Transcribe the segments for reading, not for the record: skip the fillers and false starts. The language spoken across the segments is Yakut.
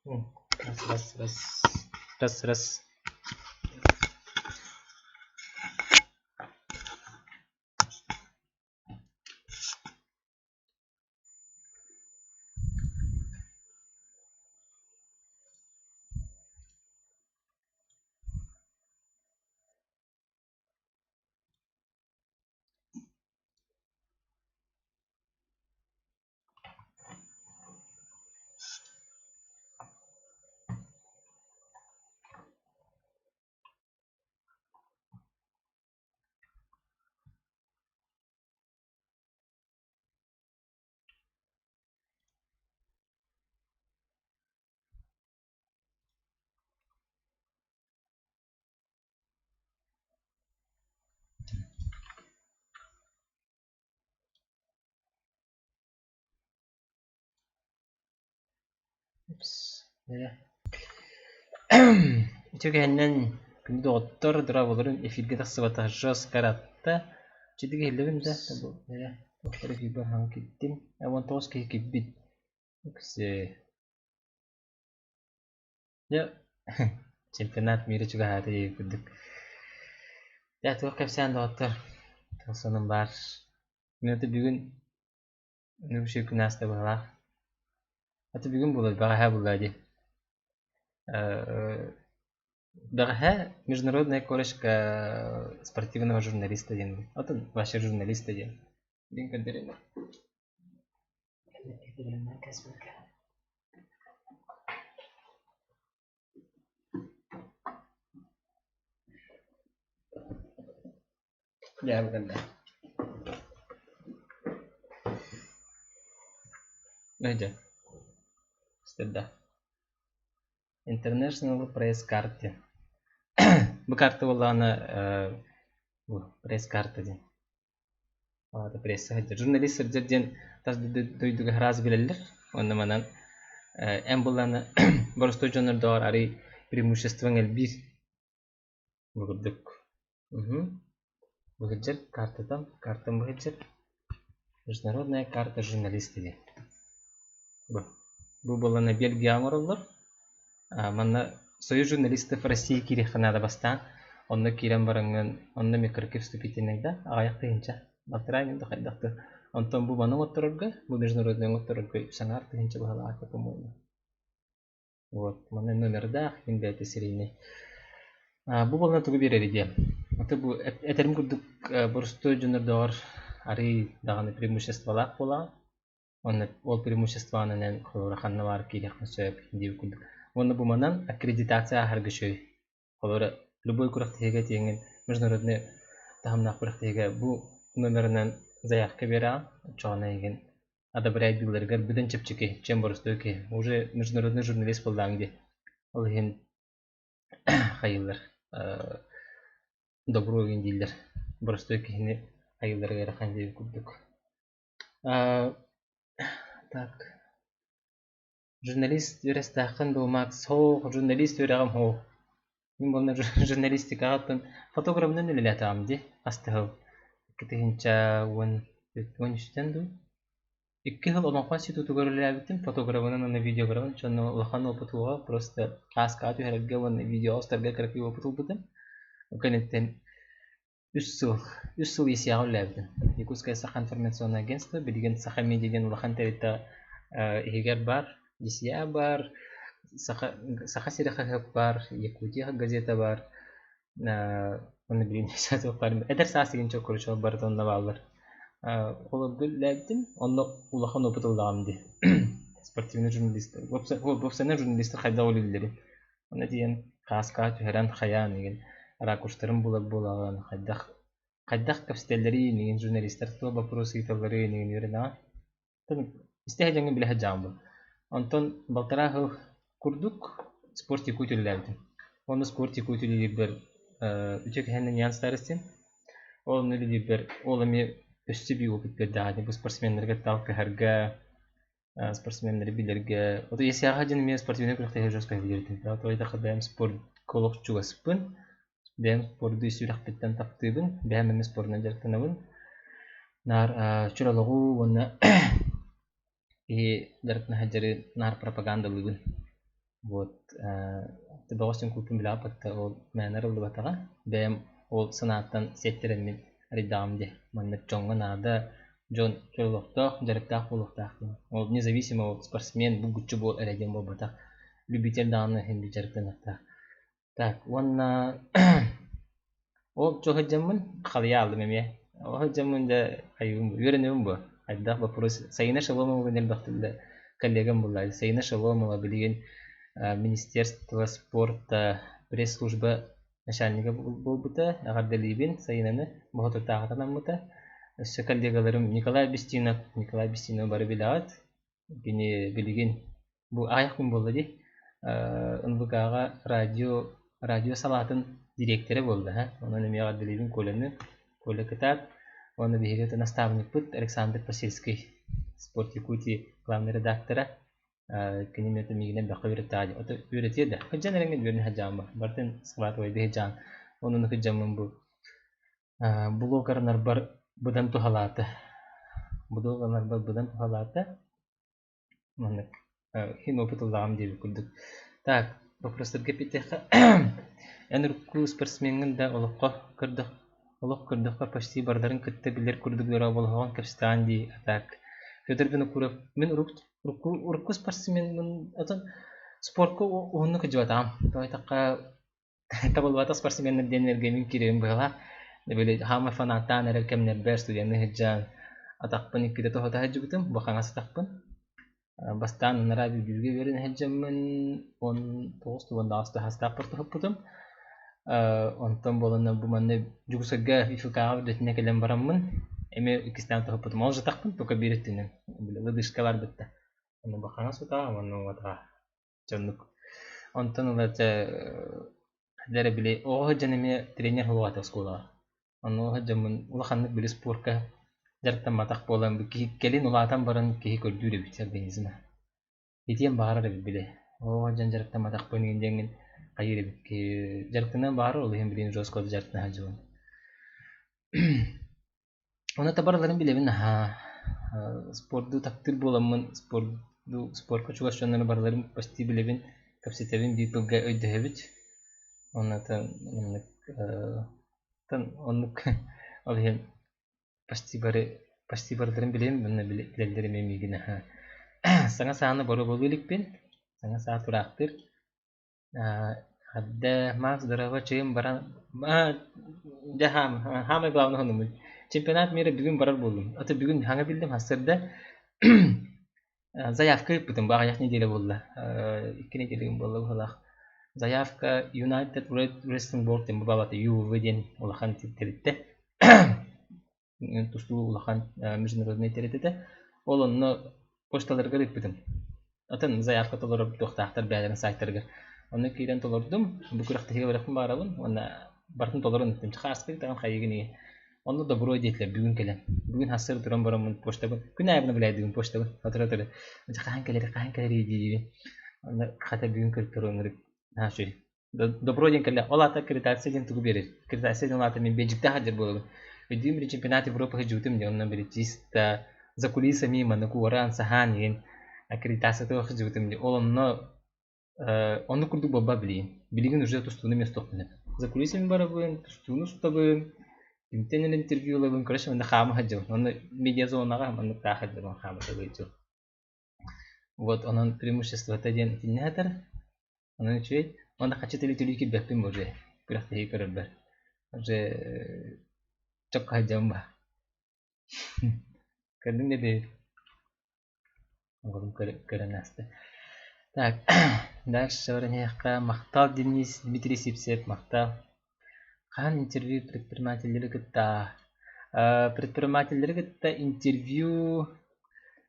Раз, раз, раз, раз, раз. Үтүгэннэн күндү доҕоттор, дорооболорун эфиргэ тахсыбатах жестко ыраатта. Чэдик иһиллэбин да, доҕоттор эфирбэр хаҥ киттим. 19 киһи киирбит. Үксэ. Дьэ, чемпионат мира чугаһаата диэбит курдук. Дьэ, туох кэпсээн доҕоттор, туох сонун баар. Мин аты бүгүн үчүгэй күн ааста быһалаах. Аты бүгүн буолар, бэҕэһээ буолла дии. Бэҕэһээ международная корочка спортивного журналиста диэн отон вообще журналиста диэн диэн көрдөрөн Дьэ, Дьэ, да. International пресс-карта диэн. Бу карта буоллаҕына бу пресс-карта диэн. Аата пресса сылдьар. Журналист сылдьар диэн тас дойдуга араас билэллэр. Онно манан эн буоллаҕына боростуой дьоннордооҕор арый преимуществоҥ элбиир. Бу курдук. Бу сылдьар картатан, картам бу сылдьар. Международная карта журналиста диэн. Бу. Бу буоллаҕына Бельгияҕа оҥороллор. Манна Союз журналистов России киириэххэ наада бастаан. Онно киирэн бараҥҥын, онно микрокив вступительный да, аҕыйах тыһыынча. Балтараа да хайдах да. Онтон бу маны оҥотторорго, бу международный оҥотторорго үс аҥаар тыһыынча быһалаах по-моему. Вот, манна номердаах, мин бэйэтэ серийнэй. Бу буолла тугу биэрэрий диэн. Аты бу этэрим курдук боростуой дьоннордооҕор арыый даҕаны преимуществолаах буолаҕын. Уонна ол преимуществонан эн холобура ханна баар киириэххин сөп диир курдук. Уонна бу манан аккредитация ааһарга үчүгэй. Холобура, любой күрэхтэһиигэ тиийэҥҥин международный таһымнаах күрэхтэһиигэ бу номерынан заявка биэрэҕин, оччоҕуна эйигин одобряйдыылларыгар быдан чэпчэки, чем боростуой киһи. Уже международный журналист буоллаҕыҥ дии. Ол иһин хайыыллар добро игин дииллэр. Боростуой киһини хайыылларыгар ыарахан диэбит курдук. Так Журналист үөрэстээххин дуо, Макс? Һоох, журналист үөрэҕим һоох. Мин буолла журналистикаҕа оттон фотографынан үлэлээтэҕим дии, хас да сыл. Икки тыһыынча уон уон үстэн дуу. Икки сыл Олоҥхо институтугар үлэлээбитим, фотографынан уонна видеографынан дьону улахан опыт уоҕа, просто кааскаҕа түһэрэргэ уонна видеоҕа устарга кыракый опыт ылбытым. Ол кэнниттэн Үс сыл, үс сыл ЕСИАҕа үлэлээбитим. Якутское Саха информационное агентство билигин Саха медиа диэн улахан тэрилтэ иһигэр баар. ЕСИА баар, Саха, Саха сирэ хаһыат баар, Якутия газета баар. Уонна билигин Эдэр саас деген короче барыта онно бааллар. Холобурга үлэлээбитим, онно улахан опыт ыллаҕым дии. Спортивный журналистар, уопсайынан журналистар хайдах үлэлииллэрин. Онно тиийэн кааскаҕа түһэрэн хайаан игин ракурстарын булар буолаҕын, хайдах хайдах кэпсэтэллэрий инигин журналистар туох боппуруос ыыталларый инигин үөрэнэҕин. Истэ сылдьаҥҥын билэ сылдьаҕын бу. Онтон балтараа сыл курдук спорт Якутия үлэлээбитим. Уонна спорт Якутия үлэлиирбэр үтүө киһинэн Ян Старостин. Ол онно үлэлиирбэр ол эмиэ өссө биир опыт биэрдэҕэ бу спортсменнарга алтыһарга спортсменнары билэргэ вот ЕСЯҕа диэн эмиэ спортивнай күрэхтэһии жестко билэртин тоҕо бэйэм спортка олох чугаспын бэйэм спорду сүрэхпиттэн таптыыбын бэйэм эмиэ спордунан дьарыктанабын наар чөл олоҕу уонна киһи дьарыктана сылдьары наар пропагандалыыбын. Вот бөҕөс үҥкүүппүн билэҕит ол мээнэ арыллыбатаҕа. Бэйэм ол санааттан сиэттэрэммин арыйдаҕым дии. Маннык дьоҥҥо наада, дьон олохтоох, дьарыктаах буолуохтаах диэн. Ол независимо ол спортсмен булгуччу буол эрэ диэн буолбатах. Любитель даҕаны иһин дьарыктаныахтаах. Так уонна ол чуо сылдьаммын халыйа ааллым эмиэ. Ол сылдьаммын дьэ хайыыбын бу үөрэнэбин буо. Хайдах вопрос Саина Шеломова элбэхтик коллегам булла. Саина Шеломова билигин Министерство спорта пресс-служба начальнига буолбута. Эҕэрдэлиибин Саинаны боһотурдааҕыта анаммыта. Өссө коллегаларым Николай Бестинов, Николай Бестинов бары билэҕит. Кини билигин бу аҕыйах күн буолла дии НВК-ҕа радио радио салаатын дириэктэрэ буолла һэ. Онон эмиэ эҕэрдэлиибин Коляны. Коля кытаат. Уонна биһиги атын наставникпыт Александр Посельский, Спорт Якутии главный редактора. Кини эмиэ миигин элбэххэ үөрэттэҕэ дии. Ото үөрэтиэ да. Кырдьан эрэҥҥин үөрэнэ сылдьаҕын бу. Барытын схватывайдыы сылдьаҕын. Онон кырдьаммын бу блогернарбар быдан туһалаата. Блогернарбар быдан туһалаата. Маннык иһин опыт ыллаҕым диэбит курдук. Так, вопростарга эппиттэххэ, эн урукку спортсмеҥҥын да олоххо көрдөх олох көрдөххө почти барыларын кытта билэр курдук дорооболоһоҕун кэпсэтэҕин дии, а так Федор Винокуров мин урукку урукку спортсменмын отон спортка уһуннук сылдьыбатаҕым. Тоҕо диэтэххэ табыллыбатах спортсменнар диэннэргэ мин киирэбин быһыылаах. Били хаама фанаттаан эрэр кэмнэрбэр студенныы сылдьан атахпын иккитэ тоһута сылдьыбытым, бу хаҥас атахпын. Бастаан анараа Бүлүүгэ үөрэнэ сылдьаммын 19 уоннаҕыс таһаастаахпар тоһуппутум. Онтон буоланна бу манна Дьокуускайга ИФК-ҕа үрдэтинэ кэлэн бараммын эмиэ иккистээн тоһуппутум. Ол жатахпын только биир өттүнэн били лыдышка барбытта. Онно бу хаҥас утаҕа уонна уҥа атаҕа Дьоннук. Онтон ыла дьэ эрэ били оҕо сылдьан эмиэ тренер буолаата оскуолаҕа. Онно сылдьаммын улаханнык били спорка дьарыктамматах буолан киһи кэлин улаатан баран киһи көрдүүр эбит организма. Итиэн баҕарар эбит били. Оҕо сылдьан дьарыктамматахпын игин диэҥҥин хайыыр эбит киһи дьарыктаныан баҕарар ол иһин билигин уже оскуолада дьарыктана сылдьабын. Ону табараларын билэбин наһаа. Спорду таптыыр буоламмын спорду спорка чугас дьоннору барыларын почти билэбин, кэпсэтэбин, биир тылга өйдөһөбүт. Оннуттан маннык оннук ол иһин почти бары почти барыларын билэбин уонна билэллэр эмиэ миигин наһаа. Саҥа сааны боруобалыы иликпин, саҥа саа тураахтыыр. Эрдэ Макс здорово, чыым баран дьэ хаамай главное хонуммут. Чемпионат мира бүгүн барар буоллум. А то бүгүн хаҥа биллим сарсыарда заявка ыыппытым бу аҕыйах неделя буолла. 2 неделя буолла быһыылаах. Заявка United Wrestling Board диэн бу баалата UV диэн улахан тэрилтэ. Тустуу улахан международнай тэрилтэтэ. Ол онно почталарыгар ыыппытым. Атын заявка толорор туохтаахтар бэйэлэрин сайтарыгар. Онно киирэн толордум. Бу күрэхтэһиигэ барыахпын баҕарабын уонна барытын толорон ыыттым. Хааскы даҕаны хайыгын ийэ. Онно добро диэтилэр бүгүн кэлэн. Бүгүн сарсыарда туран бараммын почтабын күн аайы билээдибин почтабын. Сотору-сотору хаһан кэлэри хаһан кэлэри диибин. Онно хата бүгүн көртөрө ыҥырык наһаа үчүгэй. Добро диэн кэллэ. Ол аата аккредитация диэн тугу биэрэр? Аккредитация диэн ол аата мин биэдьиктээх сылдьар буолабын. Өйдүүм били чемпионат Европы сылдьыбытым дии, онно били чисто за кулисами маннык уораан, саһаан игин аккредитациятыгар сылдьыбытым дии. Ол онно оннук курдук буолбат билигин. Билигин уже тустууну эмиэ устуохпун сөп. За кулисами барабын, тустууну устабын, кимтэн эрэ интервью ылабын, короче манна хаама сылдьабын. Онно медиазонаҕа маннык таах сылдьабын, хаама сылдьабын. Вот онон преимуществота диэн итиннэ сытар. Онон үчүгэй. Уонна хаччы төлүү-төлүү киирбэппин уже күрэхтэһии көрөрбөр. Уже чокко сылдьабын ба. Көрдүҥ да бэйи оҕолум көрөн ааста. Так, дальше баран махтал Денис Дмитрий Сипсев махтал. Хаһан интервью предпринимателлэри кытта предпринимателлэри кытта интервью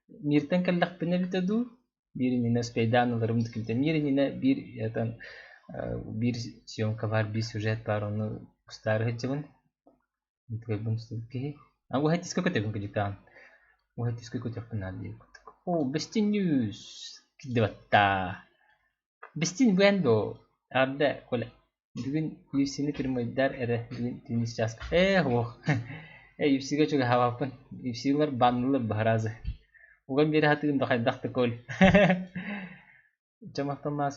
миртэн кэллэхпинэ эбитэ дуу биир иннинэ успейдаан ыларым кимтэн мир иннинэ биир этан биир съемка баар биир сюжет баар ону устаары сылдьабын тыгайбын устубут киһи а уһайтиска көтөбүн кыдьыктаан уһайтиска көтүөхпүн наада диэбит курдук о Бестин News кирдибаттаа Бестин буэн дуо Арда Коля Бүгүн UFC-ни прямойдар эрэ бүгүн түүнүс чааска ээ суох ээ UFC-га чугаһаабаппын UFC-лар баннылар баһараазы уган биэрэ сатыырым да хайдах да Коль. Дьэ махталлаах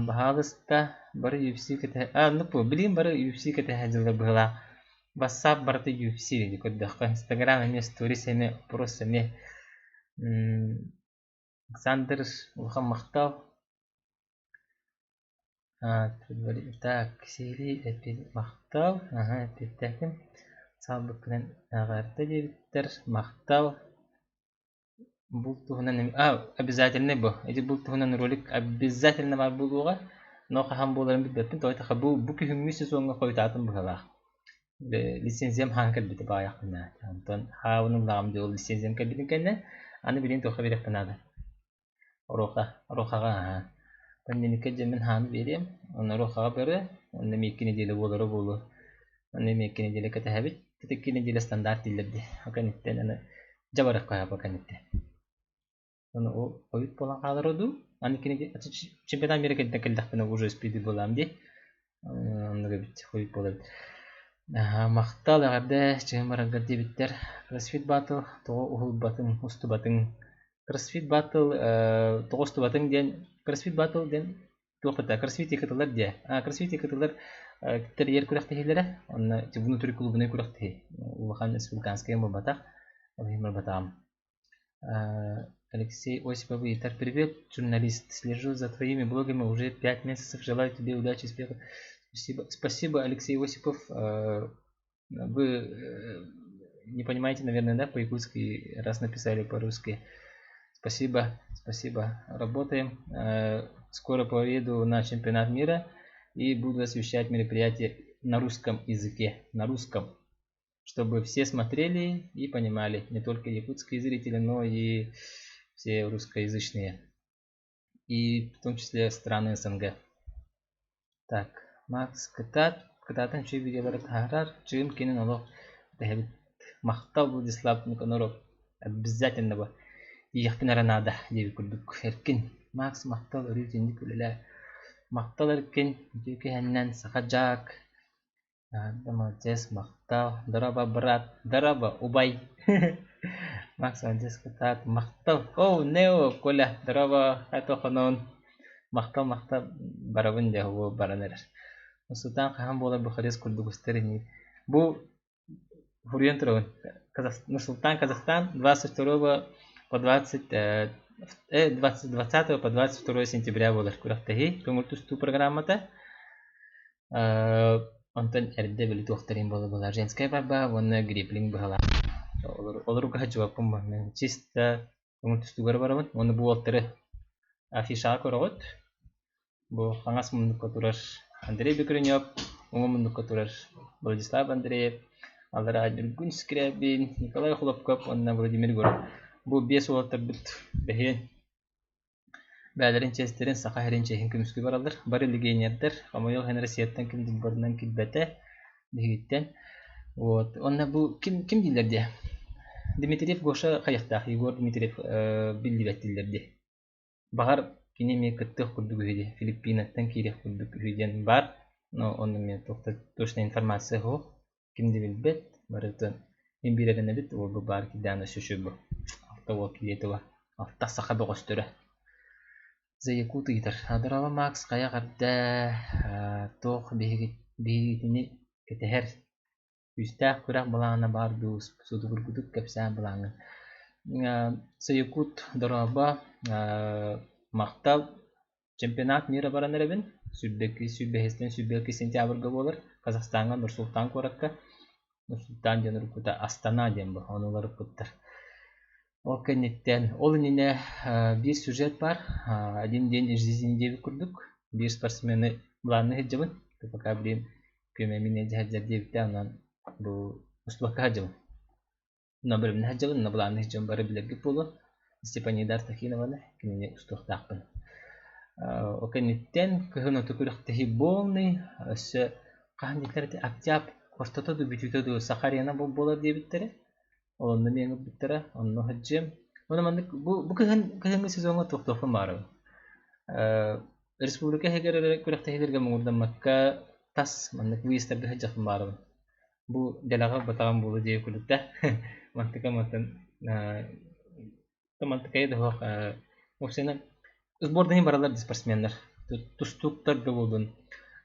Баһаалыста бары UFC кэтэһэ а оннук буо билигин бары UFC кэтэһэ дьыллар быһыылаах. Ватсап барыта UFC дии көрдөххө Инстаграм эмиэ сторис эмиэ опрос эмиэ Александр улахан махтал. Так сиһилии эппит махтал аһа эппиттээтим саалбыккынан эҕэрдэ диэбиттэр махтал. Булт туһунан обязательный бу. Ити булт туһунан ролик обязательно баар буолуоҕа. Но хаһан буоларын билбэппин. Тоҕо диэтэххэ бу бу күһүҥҥү сезоҥҥа хойутаатым быһыылаах. Лицензиям хаһан кэлбитэ баайахпын Онтон хаабын ыллаҕым дии ол лицензиям кэлбитин кэннэ аны билигин туохха биэриэхпин наада. Оруоха, Оруохаҕа аһаа. Пандемикка дьэммин хааны биэриэм, онно Оруохаҕа барыа, онно эмиэ икки нэдиэлэ буолара буолуо. Онно эмиэ икки нэдиэлэ кэтэһэбит. Ити икки нэдиэлэ стандарт дииллэр дии. Ол кэнниттэн аны дьэ барыахха сөп ол кэнниттэн. Ону ол хойут буолан хаалара дуу? Аны икки нэдиэлэ чемпионат мира кэнниттэн кэллэхпинэ уже успейдуу буолаам дии. Оннук эбит, хойут буолар эбит. Махтал, эҕэрдэ, чыһым бараргар диэбиттэр. Кросфит Battle тоҕо уһулбатыҥ, устубатыҥ? Кросфит Battle тоҕо устубатыҥ диэн Кросфит Battle диэн туох да Кросфит кытылар диэ. Кросфит кытылар тэрийэр күрэхтэһиилэрэ. Онно внутри клубунай күрэхтэһии. Улахан республиканскай буолбатах. Ол иһин барбатаҕым. Алексей Осипов ыйытар: Привет, журналист. Слежу за твоими блогами уже 5 месяцев. Желаю тебе удачи, успехов. Спасибо, спасибо, Алексей Осипов. Вы не понимаете, наверное, да, по-якутски, раз написали по-русски. Спасибо, спасибо. Работаем. Скоро поеду на чемпионат мира и буду освещать мероприятие на русском языке, на русском, чтобы все смотрели и понимали, не только якутские зрители, но и все русскоязычные, и в том числе страны СНГ. Так, Макс кытаат, кытаатан үчүгэй видеолары таһаарар, чыым кинин олох тэһэбит. Махтал Владислав Никоноров, обязательно бу тиийиэхпин эрэ наада диэбит курдук. Эркин, Макс махтал өрүү итинник үлэлээ. Махтал Эркин, үтүө киһиннэн Саха Дьаак, да молодец, махтал. Дорообо, брат, дорообо, убай. Макс молодец, кытаат, махтал. Оу, Нео, Коля, дорообо, хатохонон. Махтал, махтал, барабын дьэ, бу баран эрэр. Сутаан хаһан буолар Бухарест курдук устар ини. Бу хуруйан турабын. Нур-Султан, Казахстан, 22 по 20, 20, 20 по 22 сентября буолар күрэхтэһии. Көҥүл тустуу программата. Онтон эрдэ били туохтарын буола-буола женская борьба уонна гриплинг быһалаах. Олору кыһаччыбаппын мин чисто көҥүл тустуугар барабын уонна бу уолтары афишаҕа көрөҕүт. Бу хаҥас муннукка турар Андрей Бекренев, уҥа муннукка турар Владислав Андреев, аллараа Ньургун Скрябин, Николай Хлопков уонна Владимир Егоров. Бу биэс уолаттарбыт бэһиэн Бэйэлэрин чиэстэрин, Саха сирин чиэһин көмүскүү бараллар. Бары легионердар, хомойуох иһин Россияттан ким дьылбарынан киирбэтэ биһигиттэн. Вот. Уонна бу ким ким дииллэр диэ? Дмитриев Гоша хайыахтаах, Егор Дмитриев биллибэт дииллэр дии. Баҕар кини эмиэ кыттыах курдук үһү дии, Филиппинаттан киириэх курдук үһү диэн баар. Но онно эмиэ туох да точная информация суох. Ким да билбэт, барытын мин биир эрэнэбит, уолбу баар киирдэҕинэ өссө үчүгэй буо. Алта уол киириэ этэ Алта саха бөҕөстөрө. За Якут ыйытар. Дорообо Макс, хайа эҕэрдэ туох биһигитини кэтэһэр күүстээх күрэх былаана баар дуу, судургутук кэпсээн былааҥҥын. За Якут дорообо, махтал Чемпионат мира баран эрэбин. 22 сүүрбэһистэн 22 сентябрьга буолар. Казахстаҥҥа Нур-Султан куоракка. Нур-Султан диэн уруккута Астана диэн бу. Ону уларыппыттар. Ол кэнниттэн, ол иннинэ биир сюжет баар. Один день из жизни диэбит курдук. Биир спортсмены былаанныы сылдьабын. Пока блин күөмэ мин илдьэ сылдьар диэбитэ. Онон бу устубакка сылдьабын. Онно бэлэмнэ сылдьабын, онно былаанныыр дьон бары билэргит буолуо. Степанида Артахинованы кинини устуохтаахпын. Ол кэнниттэн кыһын оту күрэхтэһии буолный, өссө хаһан диэтилэр ити октябрь ортото дуу бүтүүтэ дуу Саха арена буолар диэбиттэрэ. Ол онно эмиэ ыҥырбыттара, онно сылдьыам. Уонна маннык бу бу кыһын кыһыҥҥы сезоҥҥа туохтуохпун баҕарабын. Республика иһигэр эрэ күрэхтэһиилэргэ муҥурдаммакка тас маннык выездтарга сылдьыахпын баҕарабын. Бу дэлэҕэ ылбатаҕым буолуо диэки курдук да мантыка мантан мантыкайа да суох уопсайынан Сбордайын баралар дии спортсменнар. Тустууктар да буоллун,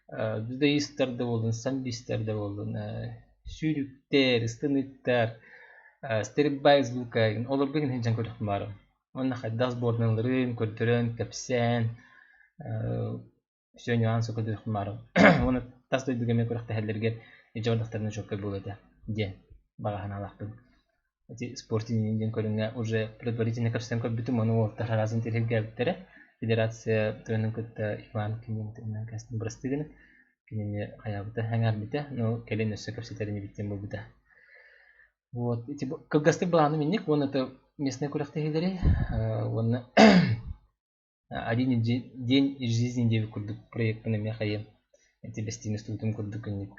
дзюдоистар да буоллун, самбистар да буоллун, сүүрүктэр, ыстыныктар, стрельба из лука олорго сылдьан көрүөхпүн баҕарабын. Уонна хайдах сбордайыларын көрдөрөн, кэпсээн, все нюансы көрдөрүөхпүн баҕарабын. Уонна тас дойдуга эмиэ күрэхтэһэллэригэр илдьэ бардахтарына чуолкай буолуо этэ диэн баҕа санаалаахпын. Ити спортивный диэн көрүҥҥэ уже предварительно кэпсэтэн көрбүтүм, ону уолаттар араас интэриэһиргээбиттэрэ. Федерация тойонун кытта Иван Кинин бырастыы гына кинини хайаабыта, сэҥээрбитэ, но кэлин өссө кэпсэтэр инибит диэн буолбута. Вот ити кылгастык былааным инник уонна это местные күрэхтэһиилэри уонна Один день из жизни диэбит курдук проекпын эмиэ хайыам. Ити бэстиини устубутум курдук инник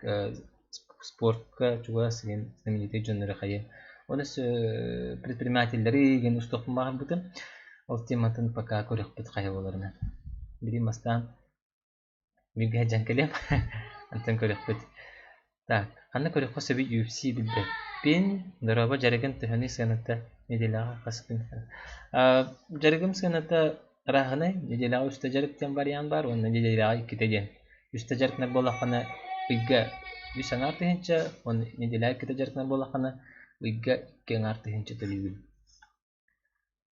спортка чугас игин знаменитый дьоннору хайыам. Оны предпринимателлэри игин устуохпун баҕарбытым. Ол тематын пока көрүөхпүт хайа буоларынан. Билигин бастаан Бииргэ сылдьан кэлиэм, онтон көрүөхпүт. Так, ханна көрүөххэ сөбүй UFC билбэппин. Дорообо, дьарыгын төһөнүй сыаната нэдиэлэҕэ хас күн? Дьарыгым сыаната арааһынай. Нэдиэлэҕэ үстэ дьарык диэн вариант баар уонна нэдиэлэҕэ иккитэ диэн. Үстэ дьарыктанар буоллаххына ыйга үс аҥаар тыһыынча уонна нэдиэлэҕэ иккитэ дьарыктанар буоллаххына ыйга икки аҥаар тыһыынча төлүүгүн.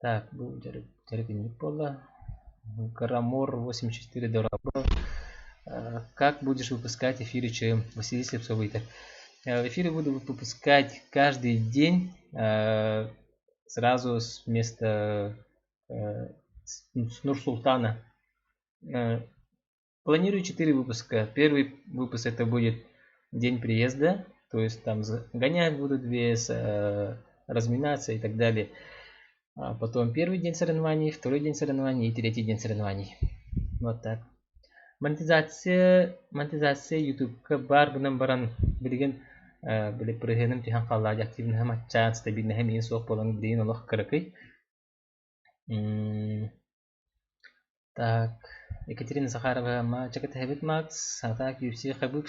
Так, бу дьарык, дьарык инник буолла. Граммор 84 дорого. Как будешь выпускать эфиры ЧМ? Василий Слепцов ыйытар. Эфиры буду выпускать каждый день сразу с места с Нур-Султана. Планирую четыре выпуска. Первый выпуск это будет день приезда, то есть там гонять будут вес, разминаться и так далее. А потом первый день соревнований, второй день соревнований и третий день соревнований. Вот так. Монетизация, монетизация ютубка баар гынан баран билигин били прыгыным түһэн хаалла активныһым аччаан стабильныһым иин суох буолан билигин олох кыракый. Так, Екатерина Захарова, Чакатаһабыт Макс, а так UFC хабып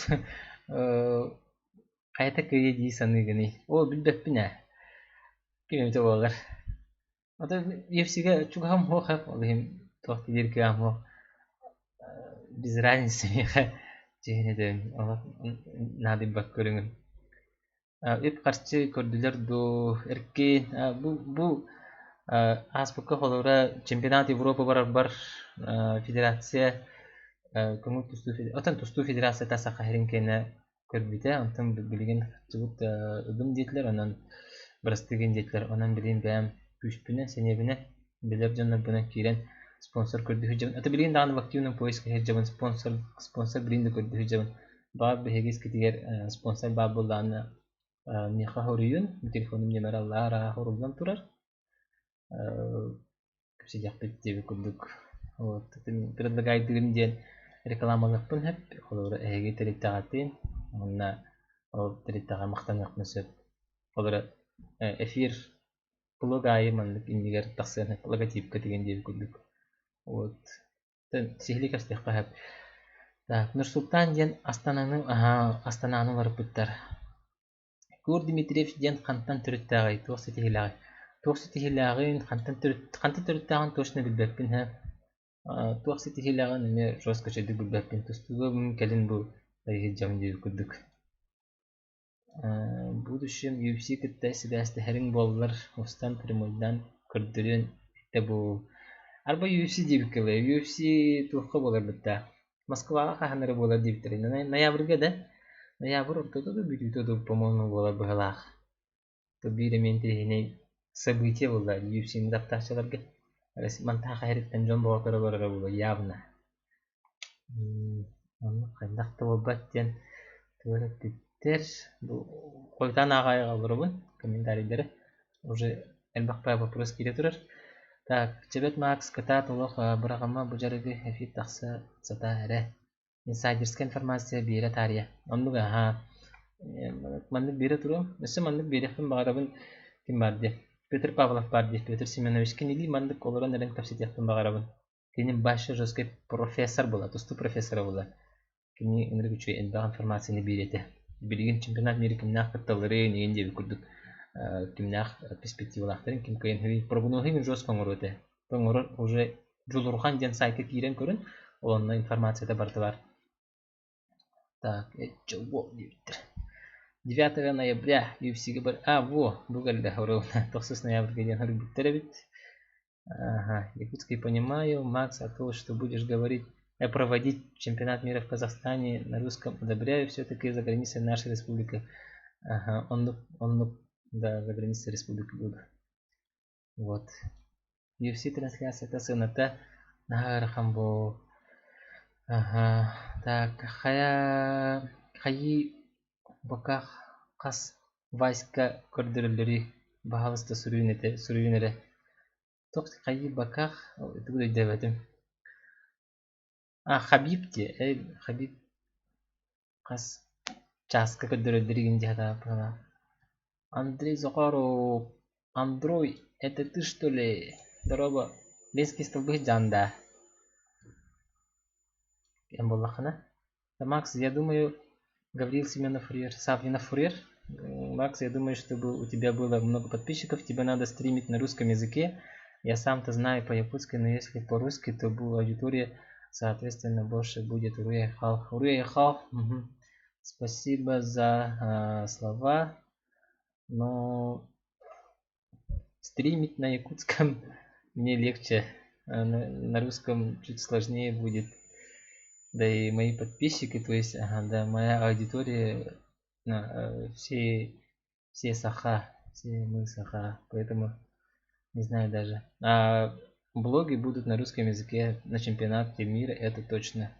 хайата кыайа дии саныыгыный? Оо, билбэппин ээ. Ким эмитэ буолар. Ото UFC-гэ чугаһым суох ол иһин туох да диир кыаҕым суох. Без разницы миэхэ дьиһин этэрин олох наадыйбат көрүҥүм. Үп-харчы көрдүлэр дуу, эркин бу ааспыкка холобура чемпионат Европы барарбар федерация көҥүл тустуу оттон тустуу федерацията Саха сирин киэнэ көрбүтэ, онтон билигин харчыбыт ыгым диэтилэр, онон бырастыыгын диэтилэр, онон билигин бэйэм күүспүнэн, сэниэбинэн билэр дьоннорбунан киирэн спонсор көрдүү сылдьабын. Это билигин даҕаны в активном поиске сылдьабын, спонсор спонсор билигин да көрдүү сылдьабын. Баҕар биһиги искитигэр спонсор баар буоллаҕына миэхэ хоруйун, телефонум нүөмэрэ аллараа хоруллан турар. Кэпсэтиэхпит диэбит курдук. Вот предлагайдыырым диэн рекламалыахпын сөп. Холобура эһиги тэрилтэҕитин уонна ол тэрилтэҕэ махтаныахпын сөп. Холобура эфир Плог аайы маннык иннигэр тахсыан логотипка тигэн диэбит курдук. Вот. Сиһилии кэпсэтиэххэ сөп. Так, Нурсултан диэн Астананы, аһаа, Астананы уларыппыттар. Кур Дмитриев диэн хантан төрүттээҕий, туох ситиһиилээҕий? Туох ситиһиилээҕин, хантан төрүт, хантан төрүттээҕин точно билбэппин һэ. Туох ситиһиилээҕин эмиэ жестко чөйдүк билбэппин. Тустууга кэлин бу сылдьабын диэбит курдук. В будущем UFC кытта сибээстэһэриҥ буоллар, устан прямойдаан көрдөрүөн этэ буолуо. Арба UFC диэбиккэ дылы, UFC туохха буолар бытта? Москваҕа хаһан эрэ буолар диэбиттэрэ. Ноябрьга да? Ноябрь ортото да бүтүүтэ да по-моему буолар быһыылаах. Биир эмиэ интэриэһинэй событие буолла UFC-ни таптааччыларга. Мантаха иһириттэн дьон бөҕө көрө барара буолуо явно. Оннук хайдах да буолбат диэн тугу эрэ эппиттэр. Бу хойутаан ааҕа олоробун комментарийдары. Уже элбэх вопрос киирэ турар. Так, Чэбэт Макс кытаат олох быраҕыма бу дьарыгы эфир тахса сатаа эрэ. Инсайдерскай информация биэрэ таарыйа. Оннук аһаа. Маннык биэрэ туруом. Өссө маннык биэриэхпин баҕарабын ким баар диэ. Петр Павлов баар диэ. Петр Семенович кинилии маннык олорон эрэн кэпсэтиэхпин баҕарабын. Кини башы жесткий профессор була, тустуу профессора була. Кини ынырык үчүгэй элбэх информацияны биэрэ этэ. Билигин чемпионат мира кимнээх кытталларын игин диэбит курдук кимнээх перспективалаахтарын ким кыайан прогноһу жестко оҥоруо этэ. Оҥорор уже. Дьулурҕан диэн сайтка киирэн көрүн, ол онно информацията барыта баар. Так, чего диэбиттэр. 9 ноября UFC-гэ бар... А, во, бу кэллэ, ровно 9 ноябрьга диэн суруйбуттар эбит. Ага, якутский понимаю, Макс, а то, что будешь говорить, проводить чемпионат мира в Казахстане на русском, одобряю все-таки за границей нашей республики. Ага, он, да, за границей республики буду. Вот. UFC трансляцията сыаната наһаа ыарахан буо. Аһа, так, хайа хайыы бока хас васька көрдөрөллөрүй? Баһаалыста суруйун этэ, суруйун эрэ. Туох хайыы баках тугу да өйдөөбөтүм. А, Хабиб дии, Хабиб хас чааска көрдөрөллөр игин дии сатаабыппын. Андрей Захаров, Андрой, это ты что ли? Дорообо, Ленский столбы дьаанда. Эн буоллаххына. Да, Макс, я думаю, Гаврил Семенов Фурьер, Саввинов Фурьер. Макс, я думаю, чтобы у тебя было много подписчиков, тебе надо стримить на русском языке. Я сам-то знаю по-якутски, но если по-русски, то аудитория, соответственно, больше будет. Уруй-айхал. Уруй-айхал. Угу. Спасибо за слова, но стримить на якутском мне легче, а на русском чуть сложнее будет. Да и мои подписчики, то есть, ага, да, моя аудитория, все, все саха, все мы саха, поэтому не знаю даже. А блоги будут на русском языке на чемпионате мира, это точно.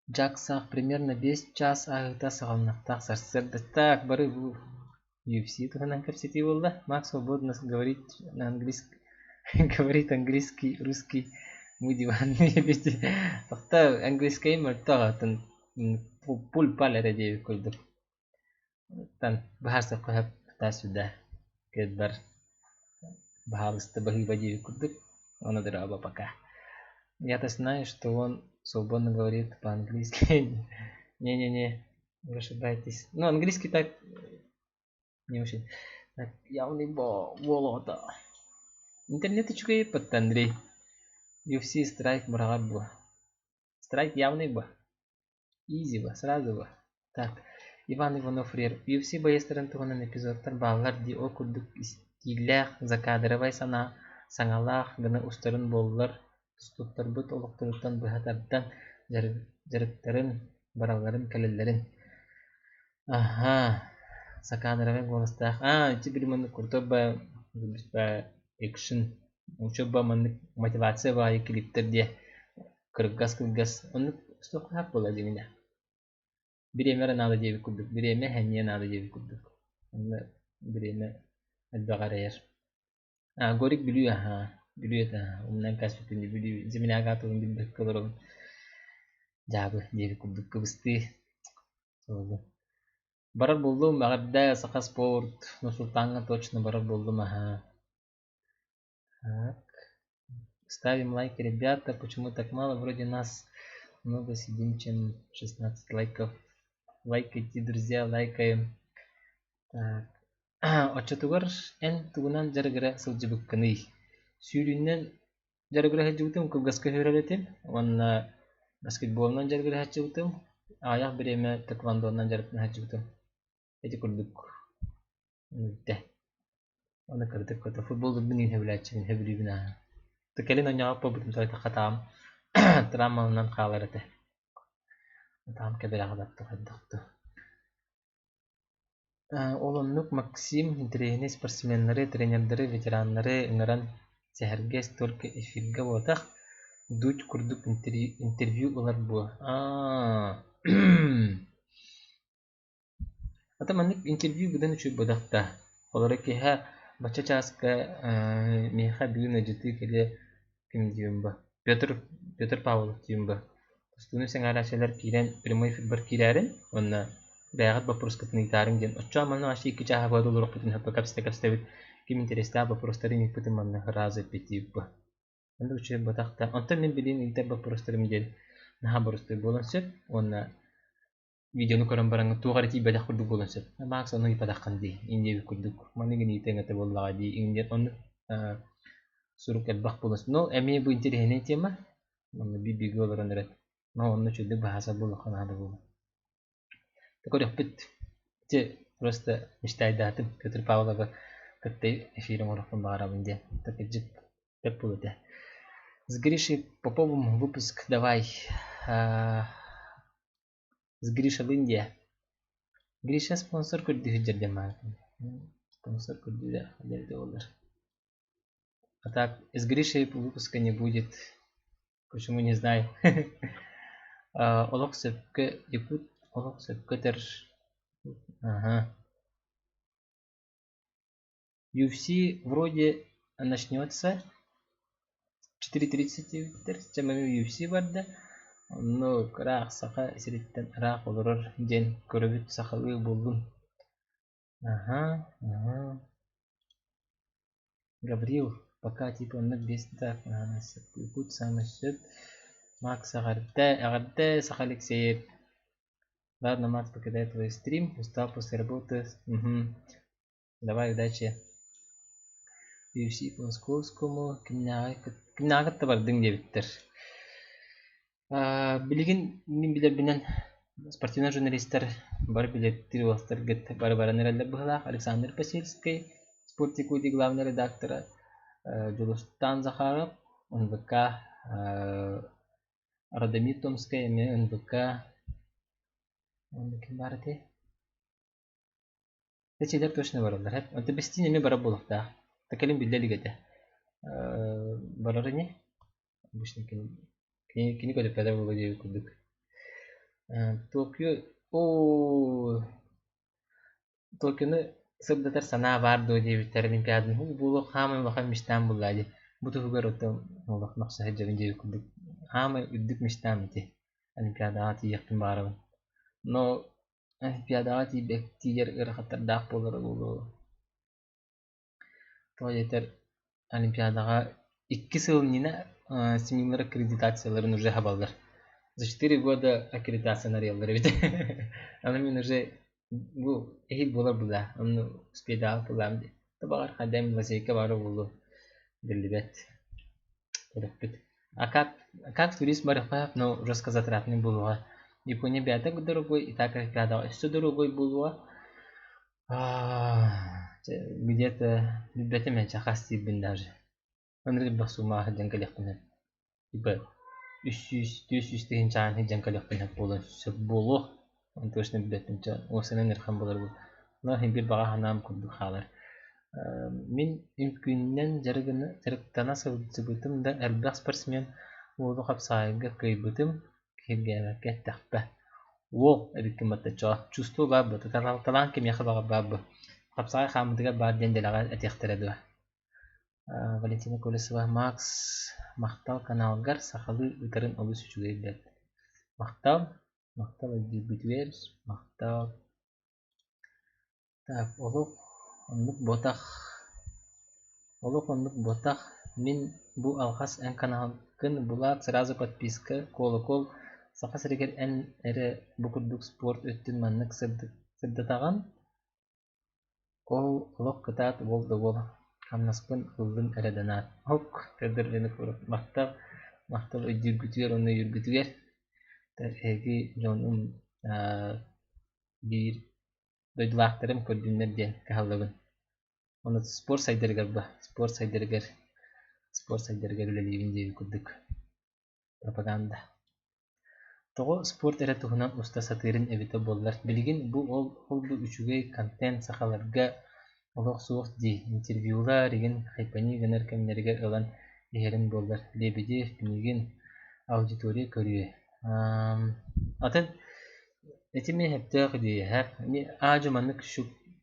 Дьаак примерно 5 чаас ааһыыта саҕаланыахтаах сарсыарда. Так, бары бу UFC туһунан кэпсэтии буолла. Макс свободно говорит на английском, говорит английский, русский, мы диванные люди. Тохто английский мөлтөх атын пуль-паль эрэ диэбит курдук. Тан быһаарсыахха сөп туда-сюда. Кэлбэр баһаалыста баһыыба диэбит курдук. Ону дорообо пока. Я-то знаю, что он свободно говорит по-английски. Не-не-не, вы ошибаетесь. Ну, английский так не очень. Так, явный болото. Интернет үчүгэй эппит Андрей. UFC страйк быраҕар буо. Страйк явный буо. Изи буо, сразу буо. Так, Иван Иванов Рер. UFC байыастарын туһунан эпизодтар бааллар дии ол курдук истииллээх, закадровай санаа, саҥалаах гына устарын буоллар тустууктарбыт олохторуттан быһа тардан дьарыктарын, баралларын-кэлэллэрин. Аһаа, закадровай голостаах. Аа, ити били маннык крутой ба экшн, учуба маннык мотивация баайы клиптэр диэ кыргас-кыргас оннук устуохха буолла дьиҥинэ. Бириэмэ эрэ наада диэбит курдук, бириэмэ сэниэ наада диэбит курдук. Онно бириэмэ элбэҕи эрэйэр. А, Горик Бүлүү аһаа, Бүлүү этэ умнан кээспиппин дии Бүлүү земляк аатын билбэккэ олоробун. Дьаабы диэбит курдук кыбыстыы. Барар буоллум, эҕэрдэ Саха спорт, Нур-Султаҥҥа точно барар буоллум аһаа. Так. Ставим лайки, ребята. Почему так мало? Вроде нас много сидим, чем 16 лайков. Лайкайте, друзья, лайкаем. Так. Оччотугар эн тугунан дьарыгыра сылдьыбыккыный? Сүүрүүнэн дьарыгыра сылдьыбытым, кылгаска сүүрэр этим уонна баскетболунан дьарыгыра сылдьыбытым, аҕыйах бириэмэ тэквондонан дьарыктана сылдьыбытым. Ити курдук бүттэ. Аны кыратык кыта футболлурбун иһин сөбүлээччибин, сөбүлүүбүн ааһан. Кэлин оонньообот буолбутум хатаҕым травмаланан хаалар этэ. Атаҕым кэбирэҕэ барта хайдах дуу. Ол оннук Максим интэриэһинэй спортсменнары, тренердэри, ветераннары ыҥыран сэһэргэс только эфиргэ буолбатах, Дудь курдук интервью ылар буо. Аа Ата маннык интервью быдан үчүгэй буолбатах да. Холоро киэһэ бачча чааска миэхэ бүгүн ыалдьыттыы кэлиэ ким диибин бу Петр Петр Павлов диибин бу. Тустууну сэҥээрээччилэр киирэн прямой эфирбар киирээрин уонна бэйэҕит боппуруоскутун ыйытаарыҥ диэн оччоҕо манна вообще 2 чааһа быһа олоруохпутун сөп кэпсэтэ-кэпсэтэбит ким интэриэстээх боппуруостарын ыйыппытын манна сразу эппиэттиибит бу. Оннук үчүгэй буолбатах да. Онтон мин билигин ыйытар боппуруостарым диэн наһаа боростуой буолуон сөп уонна видеону көрөн бараҥҥын туох эрэ тиийбэтэх курдук буолуон сөп. Макс ону ыйыппатаххын дии, иҥ диэбит курдук. Маннык ыйытыаҥ этэ буоллаҕа дии, иҥ диэн оннук. Сурук элбэх буолуон Но эмиэ бу интэриэһинэй тема. Манна биир-бииргэ олорон эрэн. Но онно үчүгэйдик быһаарсар буолуохха наада буолуо. Көрүөхпүт. Ити просто мечтайдаатым Петр Павловы кытта эфир оҥоруохпун баҕарабын диэн. Кырдьык бэрт буолуо этэ. С Гришей Поповым выпуск давай. С Гришалыын диэ. Гриша спонсор көрдүү сылдьар диэн баар. Спонсор көрдүүрэ диэбитэ буоллар. А так, с Гришей выпуска не будет. Почему не знаю. Олох сөпкө якут олох сөпкө этэр. Ага. UFC вроде начнется 4:30 диэбиттэр. Чэ маны UFC барда. Онно ыраах Саха сириттэн ыраах олорор диэн көрөбүт сахалыы буоллун. Аха, аха. Гаврил, пока типа оннук биэс так якут саамай сөп. Макс эҕэрдэ, эҕэрдэ Саха Алексеев. Ладно, Макс, покидай твой стрим, устал после работы. Угу. Давай, удачи. UFC по московскому кимнээҕи кимнээҕи кытта бардыҥ диэбиттэр. Билигин мин билэрбинэн спортивнай журналистар бары билэрдии уолаттаргыт бары баран эрэллэр быһыылаах. Александр Посельскай, Спорт Якутии главный редактора, Дьулустаан Захаров, НВК, Радомир Томскай эмиэ НВК, уонна ким баар этэй? Эчилэр точно бараллар эп. Онто бэстиин эмиэ барар буолуохтаах. Та кэлин биллэ илик этэ. Барар ини. Обычно кини кини кини көтүппэтэ буолуо диэбит курдук. Токио оо Токионы сырдатар санаа баар дуо диэбиттэр Олимпиаданы буолуох хаамай улахан мечтаам буоллаа дии. Бу туһугар оттон олох мөхсө сылдьабын диэбит курдук. Хаамай үрдүк мечтаам ити. Олимпиадаҕа тиийиэхпин баҕарабын. Но Олимпиадаҕа тиийбэт тиийэр ыарахаттардаах буолара буолуо. Тоҕо диэтэр Олимпиадаҕа икки сыл иннинэ сменалар аккредитацияларын уже хабаллар. За 4 года аккредитацияны арыйаллар эбит. Аны мин уже бу эһиил буолар быһыылаах, онно успейдаабыт буоллаҕым дии. Баҕар хайдах лазейка баара буолуо биллибэт. Көрүөхпүт. А как турист барыахха но жестко затратный буолуоҕа. Япония бэйэтэ дорогой, и так Олимпиадаҕа өссө дорогой буолуоҕа. Где-то билбэтим ээ, хас диирбин даже. Ынырык элбэх суумаҕа сылдьан кэлиэхпин сөп. Типа 300, 400 тыһыынчаҕа сылдьан кэлиэхпин сөп буолуон сөп буолуо. Ону точно билбэппин чэ уопсайынан ыарахан буолар бу. Но иһин биир баҕа санаам курдук хаалар. Мин үҥкүүннэн дьарыктана сылдьыбытым да элбэх спортсмен уолу хапсаҕайга кыайбытым киһиргээбэккэ эттэхпэ. Уол эбиккин баттаччаҕа чувство баар буо талаан кимиэхэ баҕар баар буо хапсаҕай хааммытыгар баар диэн дэлэҕэ этиэхтэрэ дуо Валентина Колесова Макс махтал каналгар сахалыы ыытарын олус үчүгэй бэрт махтал махтал өйдүүргүтүгэр махтал Так, олох оннук буотах, олох оннук буотах. Мин бу алҕас эн каналгын булаат сразу подписка, колокол Саха сиригэр эн эрэ бу курдук спорт өттүн маннык сырдатаҕын. Ол олох кытаат уол да уол, хамнаспын ыллым эрэ данаат. Ок, Федор Винокуров, махтал, махтал өйдүүргүтүгэр уонна өйүүргүтүгэр. Эһиги дьонум биир дойдулаахтарым көрдүннэр диэн кыһаллабын. Уонна спорт сайдарыгар ба, спорт сайдарыгар үлэлиибин диэбит курдук пропаганда. Тоҕо спорт эрэ туһунан уста сатыырын эбитэ буоллар, билигин бу ол ол бу үчүгэй контент сахаларга олох суох дии, интервьюлар игин хайпани гынар кэмнэригэр ылан иһэрин буоллар, Лебедев миигин аудитория көрүө. Атын Ити эмиэ сөптөөх идиэйэ Эмиэ аа-дьуо маннык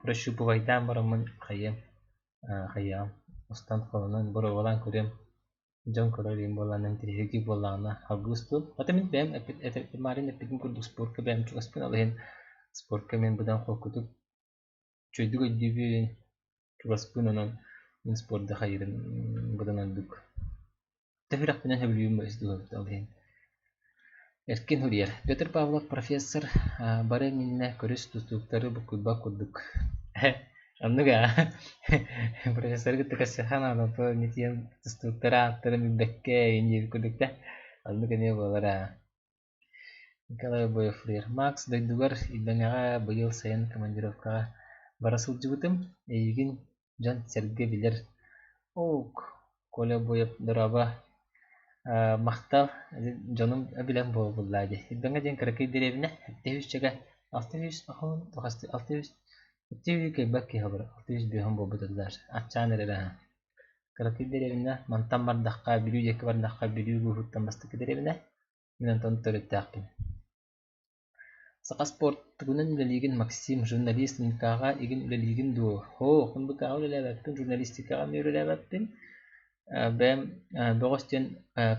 прощупывайдаан бараммын хайыам хайыаҕым устан холонон боруобалаан көрүөм дьон көрөр илин буоллаҕына интэриэһиргиир буоллаҕына салгыы устуом. Хата мин бэйэм Марин эппитин курдук спортка бэйэм чугаспын ол иһин спортка мин быдан холкутук үчүгэйдик өйдүүбүн чугаспын онон мин спорду хайыырым быдан ордук. Төһүрэхпинэн сөбүлүүрүм ол иһин Эркин суруйар: Петр Павлов профессор бары иннинэ көрүс тустууктары буккуйбат курдук. Оннук ээ. Профессоры кытта көрсүөххэ наада, то нитиэн тустууктар ааттарын билбэккэ эҥин диэбит курдук да. Оннук эмиэ буолар ээ. Николай Обоев-Флер. Макс дойдугар Илбэҥэҕэ быйыл сайын командировкаҕа бара сылдьыбытым. Эйигин дьон-сэргэ билэр. Ок, Коля Обоев, дорообо. Махтал, дьонум билэн буолбуллаа дии. Илбэҥэ диэн кыракый дэриэбинэ, 700 600 600 600 кэлбэт киһи олорор, 605 буолбута даже, аччаан эрэр аһа. Кыракый дэриэбинэ, мантан бардахха, Бүлүү диэки бардахха, Бүлүү улууһуттан бастакы дэриэбинэ. Мин онтон төрүттээхпин. Саха спорт тугунан үлэлиигин Максим, журналист НК-ҕа игин үлэлиигин дуо? Һоо, НБК-ҕа үлэлээбэппин, журналистикаҕа эмиэ үлэлээбэппин. Бэйэм бөҕөс диэн